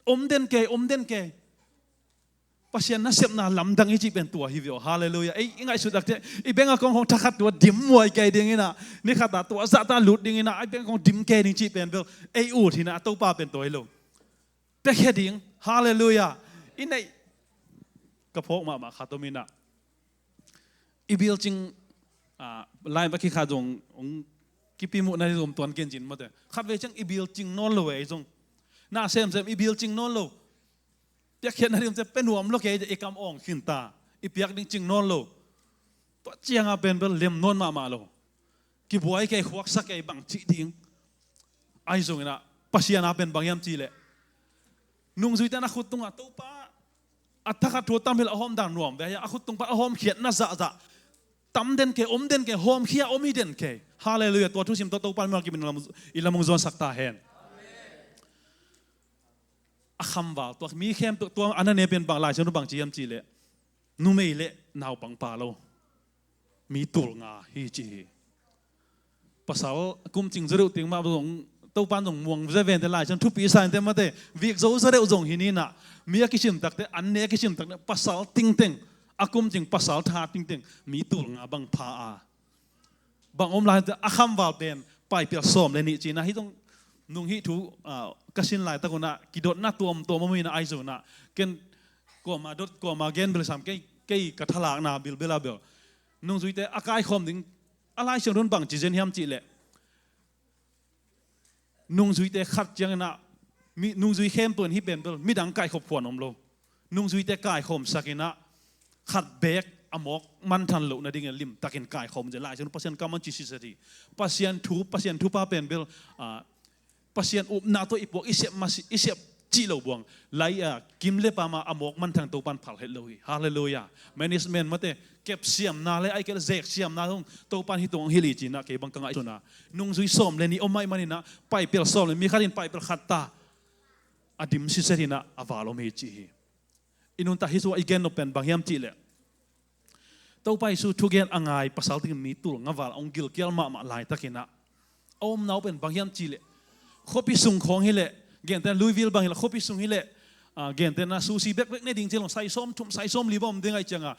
om den kei, om den kei. Pasian nasepna lamdang i cih pen tua hi ve aw. Halleluiah. Ei i ngaihsut takteh, i bank account khawng thakhat tua dim muai kei ding in ah, ni khat ah tua zah ta lut ding in ah, ei bank account dim kei ding cih pen bel ei ut hi in ah, Topa pen tua hi lo. Piakhia ding. Halleluiah. I neih, ka phawk mahmah khat om in ah, i building Ah, lai bak hi kha zong ong kipi muh na zom tuan ken cin mate. Khat ve ciang i bil cing nawn lo ei zong. Na semsem i bil cing nawn lo. Piakkhiat na ding ciang pe nuam lo kei i kam awng khin ta. I piak ding cing nawn lo. Tua cianga pen bel lem nawn mahmah lo. Kibuai kei khuaksak kei bang cih ding. Ahi zongin ah Pasian a pen bang hiam cih leh nungzuite na khut tungah Topa a thakhat thu tam hi lo a hawm dan nuam ve a khut tung pan a hawm khiat na zahzah. Tam den kei om den kei hawm khia om hi den kei. Halleluiah. Tua thusim tua Topa mi kimin i lam ung zuansak ta hen. A khamval tua mi khem tua a na ne pen bang lai siang bang ci hiam cih leh numei le naupang pa lo. Mi tul nga hi ci hi. Pasal kum cing zaw deuh ting mah zong Topan zong muang zia vente lai ciang thupi sa inte mate vik zo zaw deuh zong hi ninah mi a kisim takte an ne a kisim takte pasal tingteng a kum cing pasal tha tingteng mi tul nga bang pha a bang om lai a khamval pen paipel sawm le nih cina hi zong nung hi thu ka sin laitak unah kidotna tuamtuam om hinah ahi zonah ken kuama dot kuama gen bel sam kei ka thalakna bilbela bel nungzuite a kaikhawm ding a Lai Siangtho in bang ci zen hiam cih leh nungzuite khat cianginah nungzui khempeuh in hi pen bel midang kaikhop khuan om lo. Nungzuite kaikhawmsak inah khat beek a mawk manthan loh nadingin limtakin kaikhawm zen Lai Siangtho Pasian kam an ci siset hi. Pasian thu Pasian thupha pen bel Pasian upna tawh i puak i sep masi i sep cih lo buang lai a kim le pama a mawk manthang Topan phal het lo hi. Halleluiah. Management mate kep siamna le ai kei le zek siamna hong Topan hi tungah hilh hi cinah kei bang ka ngaihsuna nungzui sawm le nih om mah i maninah paipel sawm le mi khat in paipel khat ta a dim siset hinah a val om hi ci hi. I nuntak hi sua i gen nop pen bang hiam cih leh Topa Jesu thugen a ngai pasal dingin mi tul ngaval a hong gilkial mahmah laitakinah a omna uh pen bang hiam cih leh khuapi sung khawng hileh gentena Louisville bang hileh khuapi sung hileh gentena susi bekbek ne ding cilong sai sawm thum sai sawm li bawm ding ahi cianga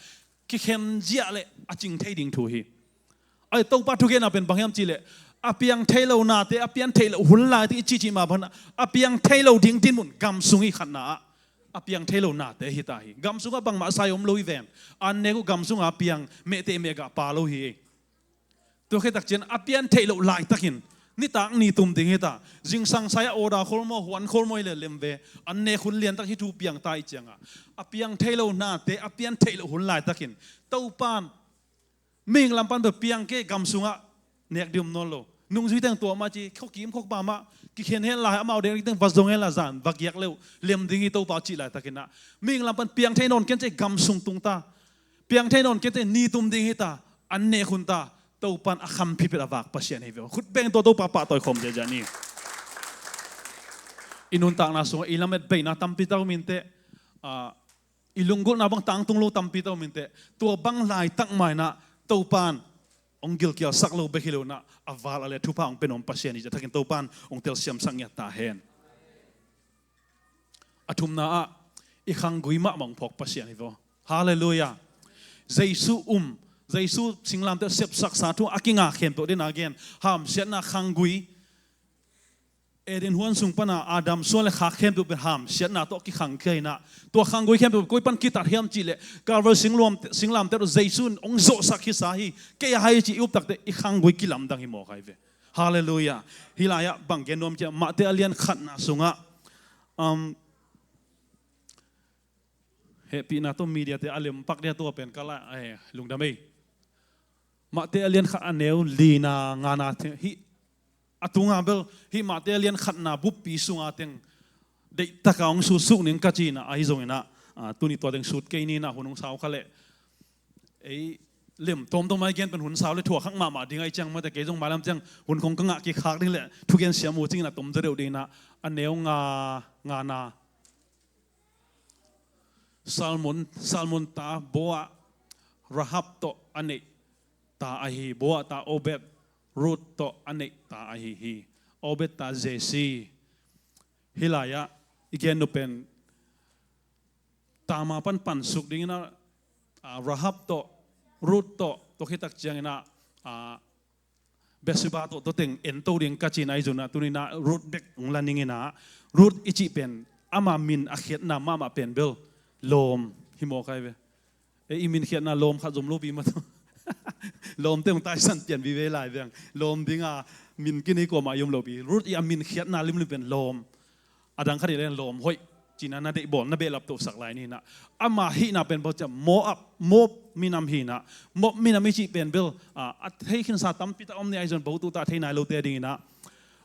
kikhen ziah le a cing thei ding thu hi. Ai Topa thugenna pen bang hiam cih leh a piang thei lo nate a pian theih loh hun lai ding i cihcih mah bangin a piang thei lo ding dinmun gam sung i khatna ah a piang thei lo nate hita hi. Gam sungah bangmah sai om lo hi ven. An nek uh gam sungah a piang mehteh mehgah pa lo hi. Tua kheitak cian a pian theih loh laitakin nitak ni tum ding hita. Zingsang sai a order khol maw huan khol maw hi le lem ve. An nek hun liantak hi thu piang ta i cianga a piang thei lo nate a pian theih loh hun laitakin Topan mihing lam pan bel piang kei gam sungah nek ding om nawn lo. Nungzui teng tua mah ci khawkim khawkpa mah kikhen hen lai amau deng teng va zong hen la zan va giak leuh lem ding hi Topa cih laitakinah mihing lam pan piang thei nawn ken cei gam sung tung ta. Piang thei nawn ken cei ni tum ding hita. An nek hun ta. Topan a khamphipet a vak Pasian hi ve. Khut beng tua Topa pahtawi khawm ziazia ni. I nuntakna sungah i lamet beina tampi tak om inteh. I lunggulhna bang tangtung lo tampi tak om inteh. Tua bang laitak mainah Topan hong gilkialsak lo bek hi lonah a val a le thupha hong pia nuam Pasian hi ciah thakin Topan hong telsiamsak ngiat ta hen. A thumna ah i khanggui mahmah hong phawk Pasian hi vaw. Halleluiah. Jesu um Jesu singlamteh sepsaksa thu a kinga khempeuh dena gen hamsiatna khanggui Eden huan sung pana Adam suan le khak khempeuh pen hamsiatna tawh kikhangkhia inah tua khanggui khempeuh koi pan kitat hiam cih leh Calvary singlamteh uh Jesu in hong zawhsak khisa hi. Kei a hai cih i uptakte i khanggui kilamdang hi mawk hai ve. Halleluiah. Hih lai-ah bang gen nuam ciah Matthai a lian khatna sungah um, hehpihna tawh mediate a lempak dia tua pen ka la eh, lungdam ei. Matthai a lian khat a neu lina ngana hih a tunga bel hih Matthai a lian khatna buppi sunga teng deihtaka hong sutsuk ning ka cinah ahi zonginah tuni tua teng sut kei ninah hun hong sau kha leh ei lem tawmtawm ai gen pen hun sau le thuakhak mahmah ding ahi ciang mate kei zong mailam ciang hun khong ka ngah kikhak ding le thugen siam uh cingin a tom zaw deuh dinginah a neu nga ngana Salmon, Salmon ta Boaz Rahab tawh a neih ta ahi hi. Boaz ta Obed Ruth tawh a neih ta ahi hi. Obed ta Jesse. Hih lai-ah i gen nupen Tamar pan pansuk dinginah Rahab tawh Ruth tawh tua khitak cianginah Bathsheba tawh tua teng ento ding ka cin ahi zonah tuninah Ruth bek hong la ninginah Ruth i cih pen ama min a khiatna mahmah pen bel lawm hi mawk ai ve. E i min khiatna lawm khat zom lopi mah tawh Lawmte hong taisan pian vive lai veng. Lawm dinga min kini kuamah i om lopi. Ruth i a min khiatna limlim pen lawm. A dang khat i leng lawm hoih cina na deihbawl na behlap tohsak lai ninah. Ama hihna pen bocah Moab, Moab minam hinah. Moab minam i cih pen bel a, a thei khinsa tampi tak om ni ahi zong botuta thei nai lote dinginah.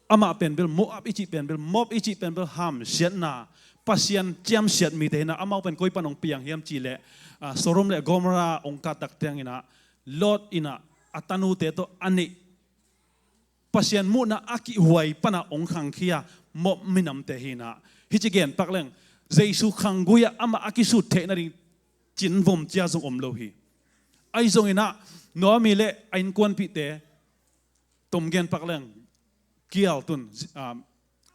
Amah pen bel Moab i cih pen bel Moab i cih pen bel hamsiatna Pasian ciamsiat mite hinah. Amau pen koi pan hong piang hiam cih leh a, Sodom le Gomorrah hong kat tak tianginah Lot inah a tanute tawh a neih Pasian muhna a kihhuai pana hong khangkhia Moab minamte hinah. Hih ci gen pak leng Jesu khanggui-ah amah a kisut theih nading cinvom cia zong om lo hi. Ahi zonginah Naomi le a innkuanpihte tom gen pak leng kial tun ah,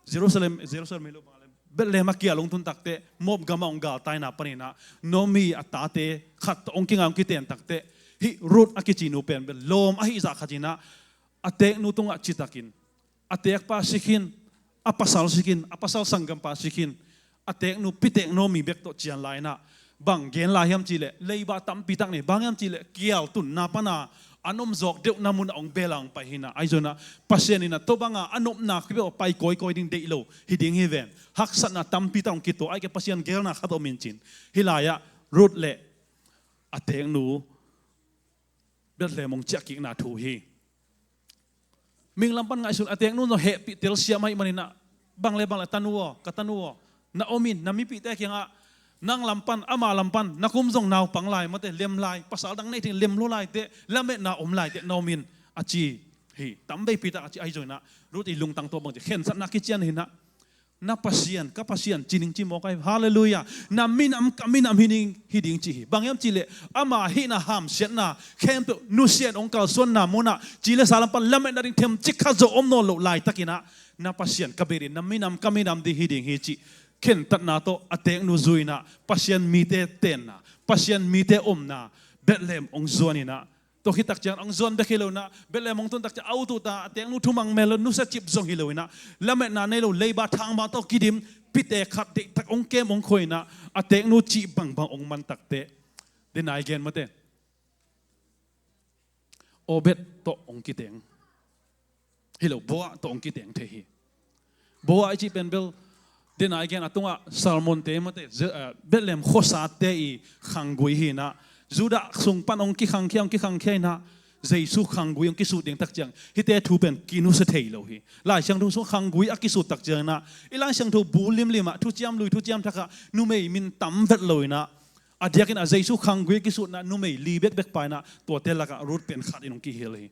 Jerusalem, Jerusalem hi lo bang le Bethlehem a kial hong tun takteh Moab gamah hong galtaina paninah Naomi a tate khat tawh hong kinga hong kiten takteh hih Ruth a kici nu pen bel lawm ahi zah khatinah a teknu tungah citakin a tekpa sikhin a pasal sikhin a pasal sanggampa sikhin a teknu pitek Naomi bek tawh cian lai inah bang gen lai hiam cihleh leiba tampi tak nei bang hiam cihleh kial tunna pana an om zawk deuhna munah hong bela hong pai hinah ahi zonah Pasian inah tua banga a nopna khipeuh pai kawikawi ding deih lo hi ding hi ven haksatna tampi tak hong kitua ahi kei Pasian gelna khat om in cin hih lai-ah Ruth le a teknu Bethlehem hong ciahkikna thu hi. Ming lam pan ngaihsun a teknu zong hehpih telsiam ahih maninah bang le bang le tanu aw ka tanu aw na om in na mipihte kiangah nang lam pan ama lam pan na kum zong naupang lai mate lem lai pasal dang nei thei lem lo lai teh lametna om lai teh na om in a ci hi tam veipi tak a ci ahi zonginah Ruth i lungtang tawh bang ci khensatna kician hinah na Pasian ka Pasian ci ning ci mawk ahi halleluiah na minam ka minam hi ding hi ding ci hi bang hiam cihleh ama hihna hamsiatna khempeuh nusian hong kalsuanna munah ci le sa lam pan lametna ding themcik khat zo om nawn loh laitakinah na Pasian ka beri na minam ka minam ding hi ding hi cih khentatna tawh a teknu zuinah Pasian mite tenna Pasian mite omna Bethlehem hong zuaninah Tua khit tak ciang hong zuan bek hi lo inah Bethlehem hong tun tak ciang a ututa a teknu thumang mel lo nusia cip zong hi lo inah lametna nei lo leiba thangba tawh kidim pite khat deihtak hong kem hong khoi inah a teknu cih bangbang hong man takteh dena i gen mate Obed tawh hong kiteng hi lo Boaz tawh hong kiteng thei hi. Boaz i cih pen bel dena i gen a tungah Salmonte mate Bethlehem khuasate i khanggui hinah Judah sung pan hong kikhangkhia hong kikhangkhia inah Jesu khanggui hong kisut ding tak ciang hihte thu pen kinusia thei lo hi. Lai Siangtho sung khanggui a kisut tak ciang inah i Lai Siangtho bu limlimah thuciam lui thuciam thakah numei min tam vet lo inah a diakin a Jesu khanggui a kisutna numei li bekbek pa inah tuate lakah Ruth pen khat in hong kihil hi.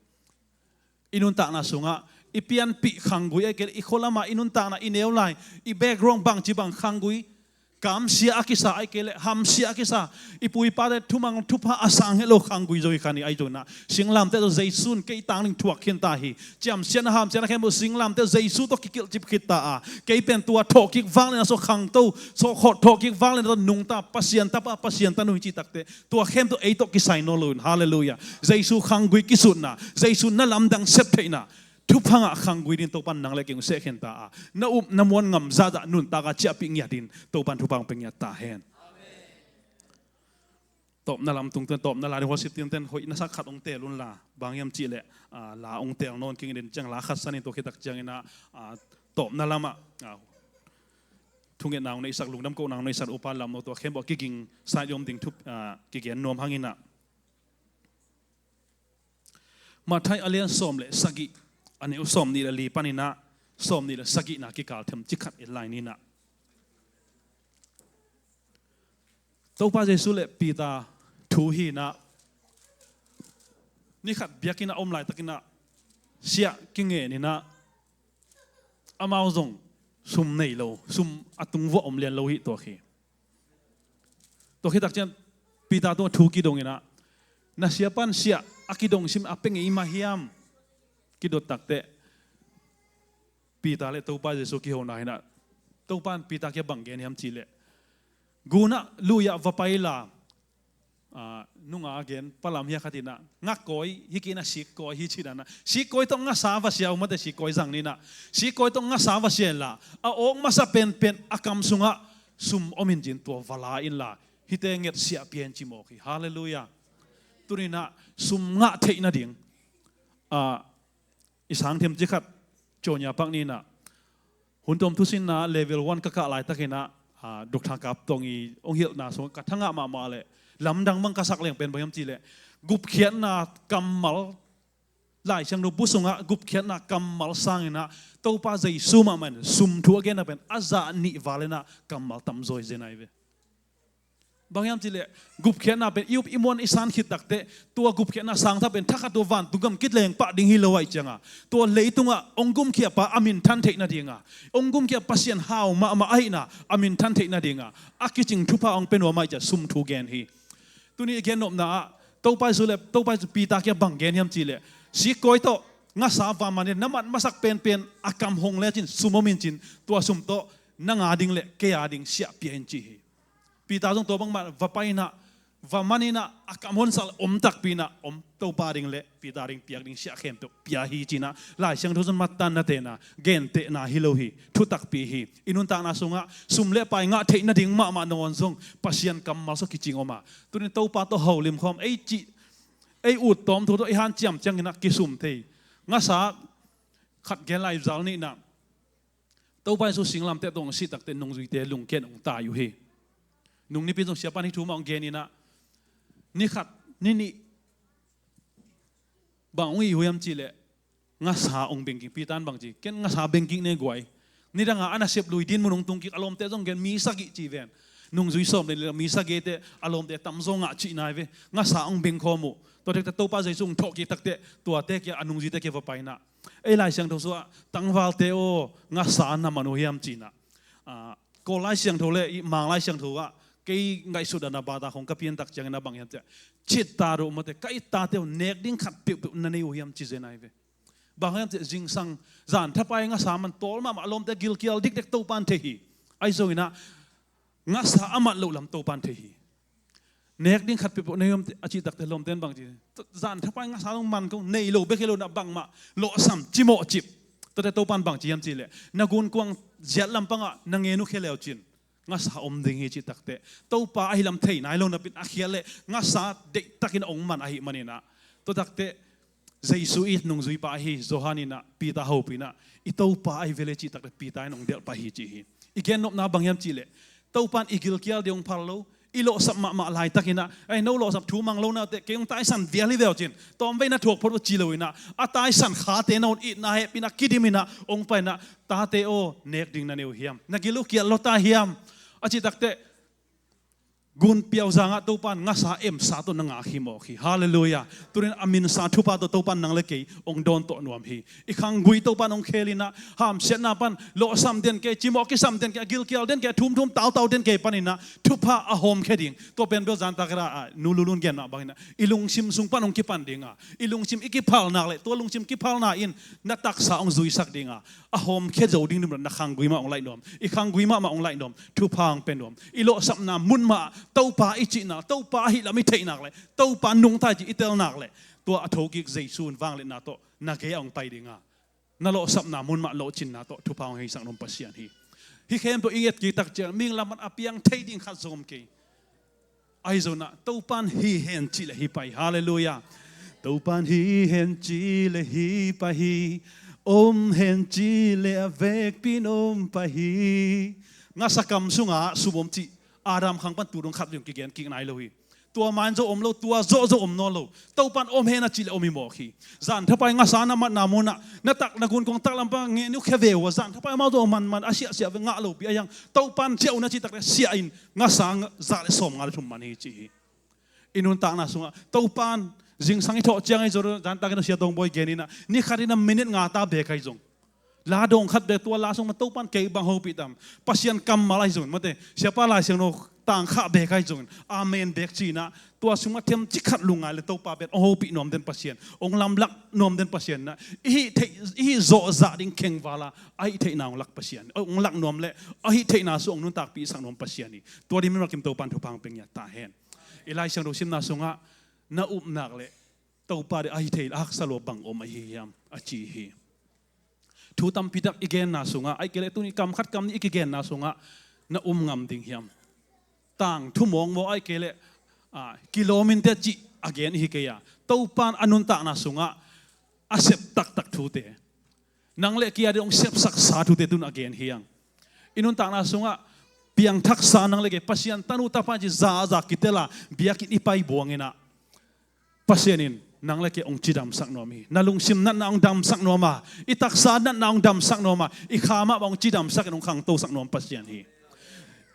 I nuntakna sungah i pianpih khanggui ahi kei le i khualamah i nuntakna i neu lai i background bangci bang khanggui kamsia a kisa ahi kei le hamsia a kisa i pu i pate thumang thupha a sang het lo khanggui zo hi kha ni ahi zonginah singlamteh tawh Jesu in kei tang ding thuak khin ta hi. Ciamsiatna hamsiatna khempeuh singlamteh Jesu tawh kikilhcip khit ta a kei pen tua thawhkik vangliatna sua khangto sua khawh thawhkik vangliatna tawh nungta Pasian tapa Pasian tanu hi cih takteh tua khempeuh ei tawh kisai nawn lo in halleluiah Jesu khanggui kisutna Jesu na lamdang sep theihna thupha ngah khanggui din Topan nang le kei hong sehkhen ta a na up na muan ngam zahzah nuntakah ciahpih ngiat din Topan thupha hong pia ngiat ta hen. Tawpna lam tungtun tawpna la ding worship team ten hoih na sak khat hong teel unla bang hiam cihleh la hong teel nawn kingin ciang la khat sanin tua khitak cianginah tawpna lamah thungetna hong neihsak lungdam kohna hong neihsak upa lam no tua khempeuh kiging sa i om ding thup kigen nuam hanginah Matthai a lian sawm le sagih a neu sawm nih le li paninah sawm nih le sagihna kikal themcik khat en lai ninah Topa Jesu le Peter thu hinah nikhat biakinn a om laitakinah siah kingeninah amau zong sum nei lo sum a tung vuah om lian lo hi tuak hi. Tua khitak cian Peter tungah thu kidonginah na siapan siah a kidong sim a pia ngei mah hiam? Kidot takteh Peter le Topa Jesu kihona hinah Topa in Peter kia bang gen hiam cihleh gunah luiah va paila nunga a gen palam hia khatinah ngakawi hi kinah sikkawi hi cinanah sikkawi tawh ngasa va sia umate sikkawi zang ninah sikkawi tawh ngasa va sia inla a awk masa penpen a kam sungah sum om in cin tua va la inla hihte nget siah pia in ci mawk hi. Halleluiah. Tuninah sum ngah theih nading, ah, i sang themci khat, Jonya Pak ninah, hun tom thusinna level one ka kah laitakinah, ah, Doctor Kap Tong i hong hilhna sungah ka thangah mahmah leh lamdang bang ka sak leng pen bang hiam cihleh, gupkhiatna kammal, Lai Siangtho bu sungah gupkhiatna kammal sanginah Topa Jesu mahmah in sum thu a genna pen a zah nih val inah kammal tamzaw hi zen ahi ve. Bang hiam cihleh, gupkhiatna pen i up i muan i san khit takteh, tua gupkhiatna sangtha pen thakhat tua vantung gam kileng pah ding hi lo ahih cianga, tua leitungah hong gumkhiapa a minthan theih nadinga, hong gumkhia Pasian hau mahmah ahihna a minthan theih nadinga a kicing thupha hong pia nuam ahih ciah sum thu gen hi. Tuni i gennopna ah Topa Jesu le Topa Jesu Peter kiang bang gen hiam cihleh, sikkawi tawh ngasa van man in na mat masak penpen a kam hong lecin sum om in cin, tua sum tawh nang a ding le kei a ding siah pia in ci hi. Peter zong tua bangmah va pai inah, va man inah, a kam honsak le om takpi inah om, Topa ding le Peter ding piak ding siah khempeuh pia hi cinah Lai Siangtho zong mattanna tena gentehna hi lo hi. Thu takpi hi. I nuntakna sungah sum le pai ngah theih nading mahmah nangawn zong Pasian kammal sung kicing om a, tunin Topa tawh holim khawm ei cih, ei ut tawm thu tawh i hanciam cianginah kisum thei. Ngasa khat gen lai, zal nihnah Topa Jesu singlamteh tawh hong sih takteh nungzuite lungkiat hong tai uh hi. Nung nipi zong siapa in hih thu mah hong gen inah, ni khat ni nih bang hong ih uh hiam cihleh, ngasa hong bengkik. Peter in bang ci, ken ngasa bengkik ne guai. Nidanga a nasep lui din mun hong tungkik, a lawmte zong gen mi sagih ci ven. Nungzui sawm le mi sagihte a lawmte tamzaw ngah cihna hi ve. Ngasa hong bengkhawm uh. Tua tekte Topa Jesu hong thawhkik takteh tuate kia, a nungzuite kia va pai inah, ei Lai Siangtho sungah tangvalte aw, ngasa na man uh hiam cinah, ah, Kawl Lai Siangtho le i Mang Lai Siangtho ah kei ngaihsutna bata khong ka piantak ciangin a bang hiam ciah, cit ta uh mate, ka it tate uh nek ding khat peuhpeuh na nei uh hiam ci zen ahi ve. Bang hiam ciah zingsang zan thapai ngasa man tawl mahmah, a lawmte gilkial dikdek Topa in thei hi. Ahi zonginah ngasa a mat loh lam Topa in thei hi. Nek ding khat peuhpeuh nei uh hiam a cih takteh lawmte in bang ci, zan thapai ngasa zong man kong nei lo bek hi lo inah bangmah lawhsam cimawh cip. Tuate Topa in bang ci hiam cihleh, na gunkuang ziat lampangah na ngen uh khia leu cin ngasa om ding hi cih takteh, Topa ahi lam thei nai lo napin a khial leh ngasa deihtakin a hong man ahih maninah, tua takteh Jesu i nungzuipa ahi Johan inah Peter hopih inah, i Topa ahi vele cih takteh Peter in hong delh pah hi ci hi. I gennopna bang hiam cihleh, Topa in i gilkial ding hong phal lo, i lawhsap mahmah laitakinah, ei no lawhsap thu mang lo nateh kei hong taisan vial hi veu cin, tawmvei na thuak phot uh ci lo inah, a taisan khate na hong itna hehpih inah kidim inah hong pai inah, tate aw, nek ding na nei uh hiam? Na gil uh kial lua ta hiam? A cih takteh gun piauzangah Topa in ngasa emsa tawh na ngak hi mawk hi. Halleluiah. Tunin a minsa thupha tawh Topa in nang le kei hong dawn tawh nuam hi. I khanggui Topa in hong khel inah, hamsiatna pan lawhsam den kei, cimawh kisam den kei, a gilkial den kei, a thumthum tautau den kei paninah thupha a hawmkhia ding. Tua pen bel zantak ra a Nu Lulun gen mah banginah, i lungsim sung pan hong kipan dinga, i lungsim i kiphal nak le tua lungsim kiphalna in na taksa hong zuisak dinga, a hawmkhia zo ding dim na khanggui mah hong laih nuam, i khanggui mahmah hong laih nuam, thupha hong pia nuam. I lawhsapna mun mah Topa i cihna, Topa ahi lam i theihnak le Topa nungta i cih i telnak le tua a thokik Jesu in vangliatna tawh na gei a hong pai dinga, na lawhsapna mun mah lawhcinna tawh thupha hong heisak nuam Pasian hi. Hih khempeuh i nget kik tak ciang mihing lam pan a piang thei ding khat zong om kei. Ahi zonah Topa in hi hen cih le hi pah hi. Halleluiah. Topa in hi hen cih le hi pah hi. Om hen cih le a vekpi in om pah hi. Ngasa kam sungah sum om cih Adam khang pan tu dong khat vei hong kigen kik nai lo hi. Tua man zo om lo, tua zawh zo om nawn lo. Topa in om hen a cih le om hi mawk hi. Zan thapai ngasa na matna munah na tak na gunkuang tak lam pan ngen uh khia ve uh a, zan thapai amau zo manman a siahsiah ve ngah lopi a hiang, Topa in siah uh na cih tak le siah in ngasa zah le sawmnga le thum man hi ci hi. I nuntakna sungah Topa in zingsang i thawh ciang ahi zong, zantakin a sia tongbawi geninah ni khatin a minit nga ta bek ahi zong, la dawng khat bek, tua la sungah Topa in kei bang hopih tam, Pasian kammal ahi zongin mate, siapa Lai Siangtho tangkhah bek ahi zongin amen bek cinah tua sungah themci khat lungngai le Topa pen hong hopih nuam den Pasian, hong lamlak nuam den Pasian inah, i hih theih, i hih zawhzah ding khengvala a hih theihna hong lak Pasian, hong lak nuam le a hih theihna sung hong nuntakpih sak nuam Pasian hi. Tua ding min makim Topa in thupha hong pia ngiat ta hen. I Lai Siangtho simna sungah na upnak le Topa ding a hi thei a haksa lua bang om ahi hiam a ci hi. Thu tampi tak i genna sungah, ahih kei leh tuni kam khat kam nih i kigenna sungah na um ngam ding hiam? Tangthu mawngmawng ahih kei leh, ah, kilawm inteh cih a gen hi kei a, Topa in a nuntakna sungah a sep taktak thute, nang le kei a ding hong sepsaksa thute tun a gen hi hang. I nuntakna sungah piangthaksa nang le kei Pasian tanu tapa ci zaza kitel a biakinn i pai buang in ah, Pasian in nang le kei hong cidamsak nuam hi. Na lungsim natna hong damsak nuam a, i taksa natna hong damsak nuam a, i kha mah bang hong cidamsak in hong khangtosak nuam Pasian hi.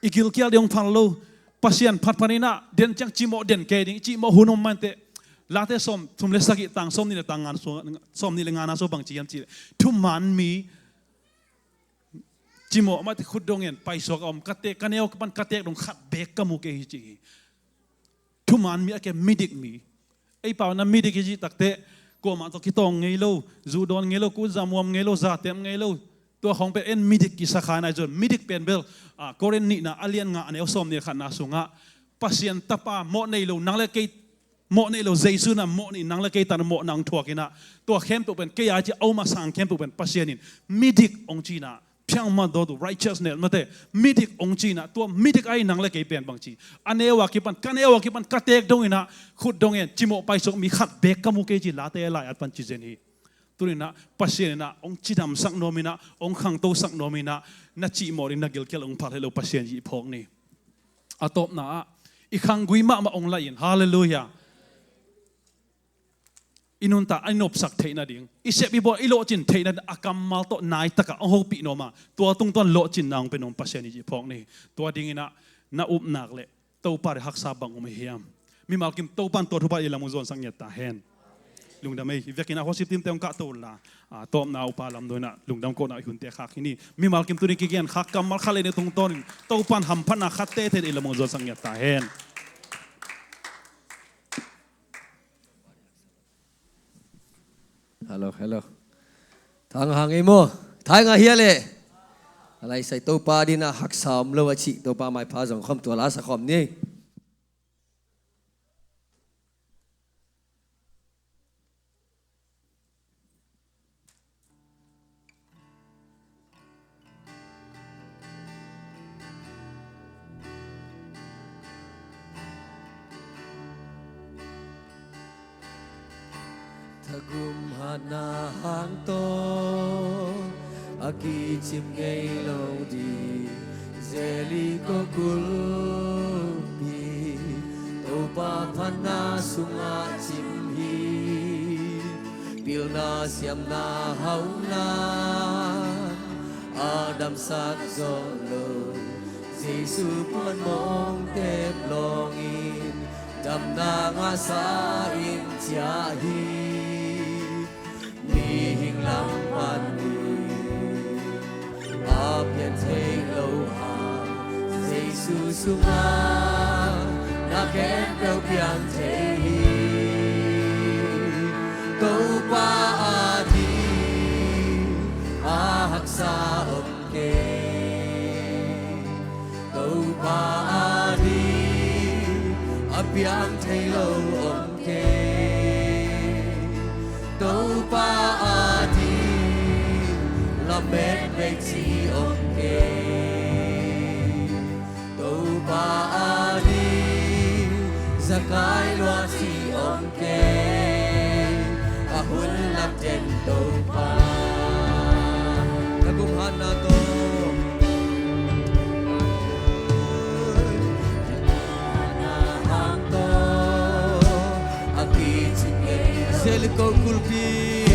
I gilkial ding hong phal lo. Pasian phatphat in ah den ciang cimawh den kei ding, i cimawh hun om mah inteh. Late sawm thum le sagih tang sawm nih le tang nga, sawm nih le nga na sawm bang ci hiam cih leh, thuman mi cimawh mah te khut dong in paisuak a om, ka tek, ka neu kipan ka tek dong khat beek ka mu kei hi ci hi. Thuman mi a kem, midik mi. Ei pau na midik hi cih takteh, kuamah tawh kitawng ngei lo, zuhdawn ngei lo, kuzam huam ngei lo, zatem ngei lo. Tua khawng pen en midik kisa kha nai zon. Midik pen bel, ah, Korin nihna a lian nga a neu sawm nih le khatna sungah Pasian tapa mawh nei lo, nang le kei mawh nei lo, Jesu na mawh nih, nang le kei tan mawhna hong thuak in ah, tua khempeuh pen kei a ci a om a, sang khempeuh pen Pasian in midik hong ci in ah, phiang mah dawtu righteousness mate, midik hong ci in ah, tua midik ahi nang le kei pen bang ci. A neu a kipan, ka neu a kipan ka tek dong in ah, khut dong in cimawh paisuak mi khat beek ka mu kei ci, Late lai-at pan ci zen hi. Tuni in ah Pasian in ah hong cidamsak nuam in ah, hong khangtosak nuam in ah, na cimawh ding na gilkial hong phal hi lo Pasian ci i phawk ni. A tawpna ah, i khanggui mahmah hong laih in. Halleluiah. I nuntak a i nopsak theih nading, i sep i bawl i lawhcin theih nading a kammal tawh naitak a hong hopih nuam a, tua tungtawn lawhcinna hong pia nuam Pasian hi ci phawk ni. Tua ding in ah na upna leh Topa deih haksa bang om hi hiam? Mimal kim Topa in tua thupha i lam hong zuansak ngiat ta hen. Lungdam ei. Hih vekin ah worship team te hong kahto unla, a tawpna upa lamdang in ah lungdam kohna i hunte khak hi ni. Mimal kim tuni kigen khak kammal khat le nih tungtawn in Topa in hamphatna khat teitei in i lam hong zuansak ngiat ta hen. Hello, hello. Thang hang ei maw? Thang a hia leh. A lai sai Topa ding in ah haksa om lo a cih Topa maipha zong khawm tua la sa khawm ni. Thagum hatna hang tawh a kicim ngei lo ding Jericho kulpi, Topa phatna sungah cim hi. Pilna siamna hauhna a damsak zawh lo, Jesu puan mong tep lawngin damna ngahsa in ciah hi. Mihing lam panin a pian thei lo hang, Jesu sungah na khempeuh piang thei hi. Topa ading a haksa om kei. Topa ading a piang thei lo om kei. Topa ading lamet vei ci om kei. Topa ading zakai lua ci om kei. A hun lam ten Topa. Thagum hatna tawh. Jericho kulpi,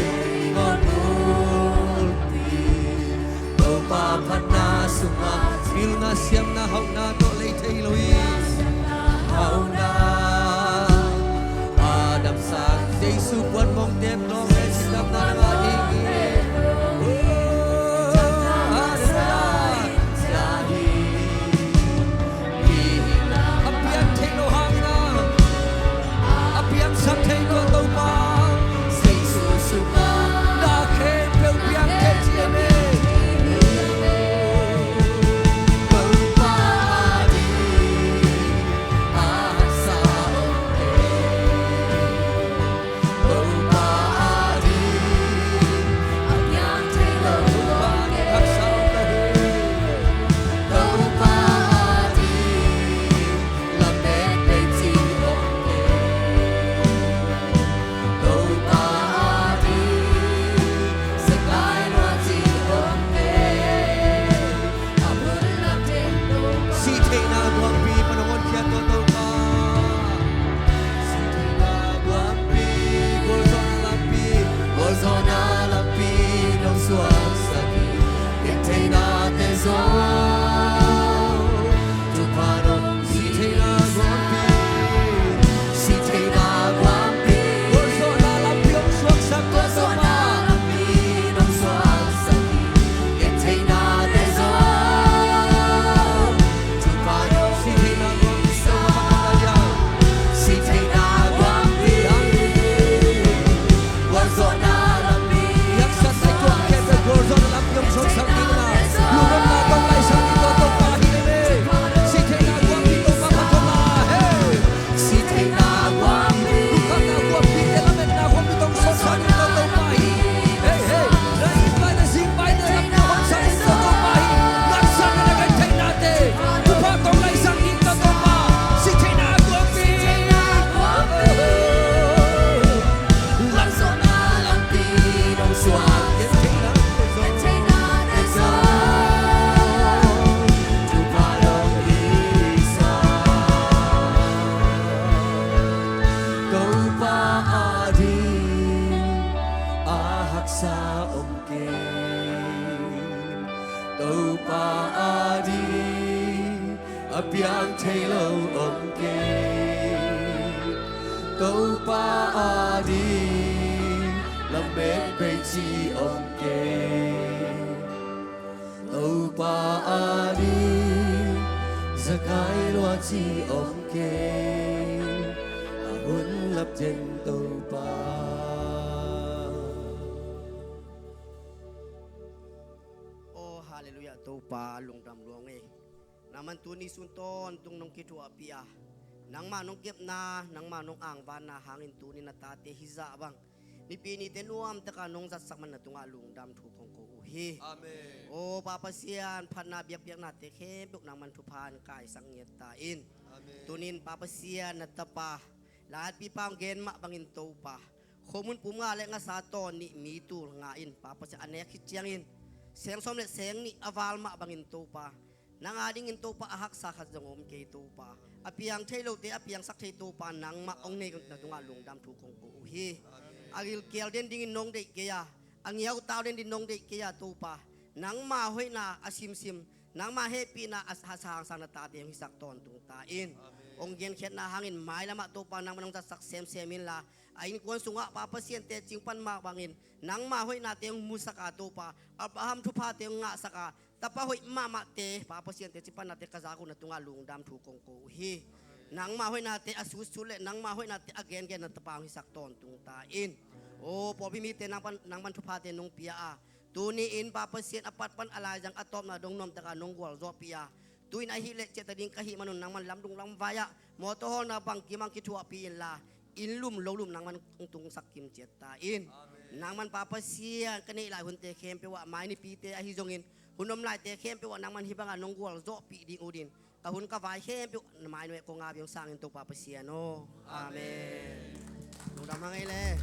Topa phatna sungah pilna siamna hauhna tawh lei thei lo hi. Hauhna a damsak Jesu puan mong tep lawng le cidamna ngah ding hi. Halleluiah. A piang thei lo hangin a, a piangsak thei tua Topa. Jesu sungah na khempeuh piang thei ci amen. Topa ading a haksa om kei. Topa ading Zawhna lampi nong suaksak hi. Gentheina te zong thupha nong, sihtheina guangpi, sihtheina guangpi. Gualzawhna lampi hong suaksak, gualzawhna lampi nong suaksak hi. Gentheina te zong thupha nong, sihtheina guangpi, sihtheina guangpi. Gualzawhna lampi, i haksatna i tuak khempeuh gualzawhna lampi hong suaksak ding a, lungdamna tawh laisak ding tawh Topa hi lel e. Sihtheina guangpi Topa phat khawm a, hey. Sihtheina guangpi, lungdamna guangpi te lametna guangpi tawh hong suaksak ding tawh Topa hi. Hey, hey, na it vai na zing vai na lam tawh hong suaksak ding tawh Topa hi. Ngaksak na gentheihnate thupha tawh laisak ding tawh Topa. Sihtheina guangpi. Gualzawhna lampi nong suak, gentheihnate zong thupha nong hisak. Topa ading a haksa om kei. Topa ading a piang thei lo om kei. Topa ading lamet bei ci om kei. Topa ading zakai lua ci om kei. A hun lap den Topa. Oh, halleluiah, Topa lungdam lua ing e. Nangman tuni sun tawntung nong kithuahpih a, nangmah nong kepna, nangmah nong angvanna hangin tuni na tate hizah bang Nipi nite nuamtaka nong zatsak man na tungah lungdam thu kong ko uh hi. Amen. O Pa Pasian, phatna biakpiaknate khempeuh nangman thupha in kaisak ngiat ta in. Amen. Tunin Pa Pasian, na tapa, Lahatpipa hong gen mah bangin Topa, khomun pum nga le ngasa tawn nih mi tul nga in Pa Pasian, a nek khit ciangin seng sawm le seng nih a val mah bangin Topa, nang adingin Topa a haksa khat zong om kei Topa. A piang thei lote a piangsak thei Topa nangmah hong nei na tungah lungdam thu kong ko uh hi. A gilkial den dingin nong deih kei a, a ngiautau den dingin nong deih kei a Topa, nangma hoihna a simsim, nangma hehpihna a sangsang na tate hong hisak tawntung ta in. Hong genkhiatna hangin mailamah Topa nangmah nong zatsak semsem inla, a innkuan sungah Pa Pasian teci hong pan mah bangin nangma hoihnate hong musak a Topa, Abraham thuphate hong ngahsak a, tapa hoih mahmahte Pa Pasian teci pannate ka zak uh na tungah lungdam thu kong ko uh hi. Nangma hoihnate a sutsut le nangma hoihnate a gengen na tapa hong hisak tawntung ta in. O pawlpi mite nangman, nangman thuphate nong pia a, tuni in Pa Pasian a pat pan a laiziang a tawpna dong nuamtaka nong gualzawhpih a, tu-in ahih leh ciah ta ding ka hih manun nangman lamdung lamvai ah mawtaw hawlna bangkim ah kithuahpih inla, inn lum lo lum nangman hong tungsak kim ciat ta in. Amen. Nangman Pa Pasian ka neih lai hunte khempeuh ah, mai nipite ahi zongin hun om laite khempeuh ah nangman hih bangah nong gualzawhpih ding ut in, ka hun ka vai khempeuh na mai nuai kong a biang sangin Topa Pasian aw. Amen. Amen. Lungdam hang ei le.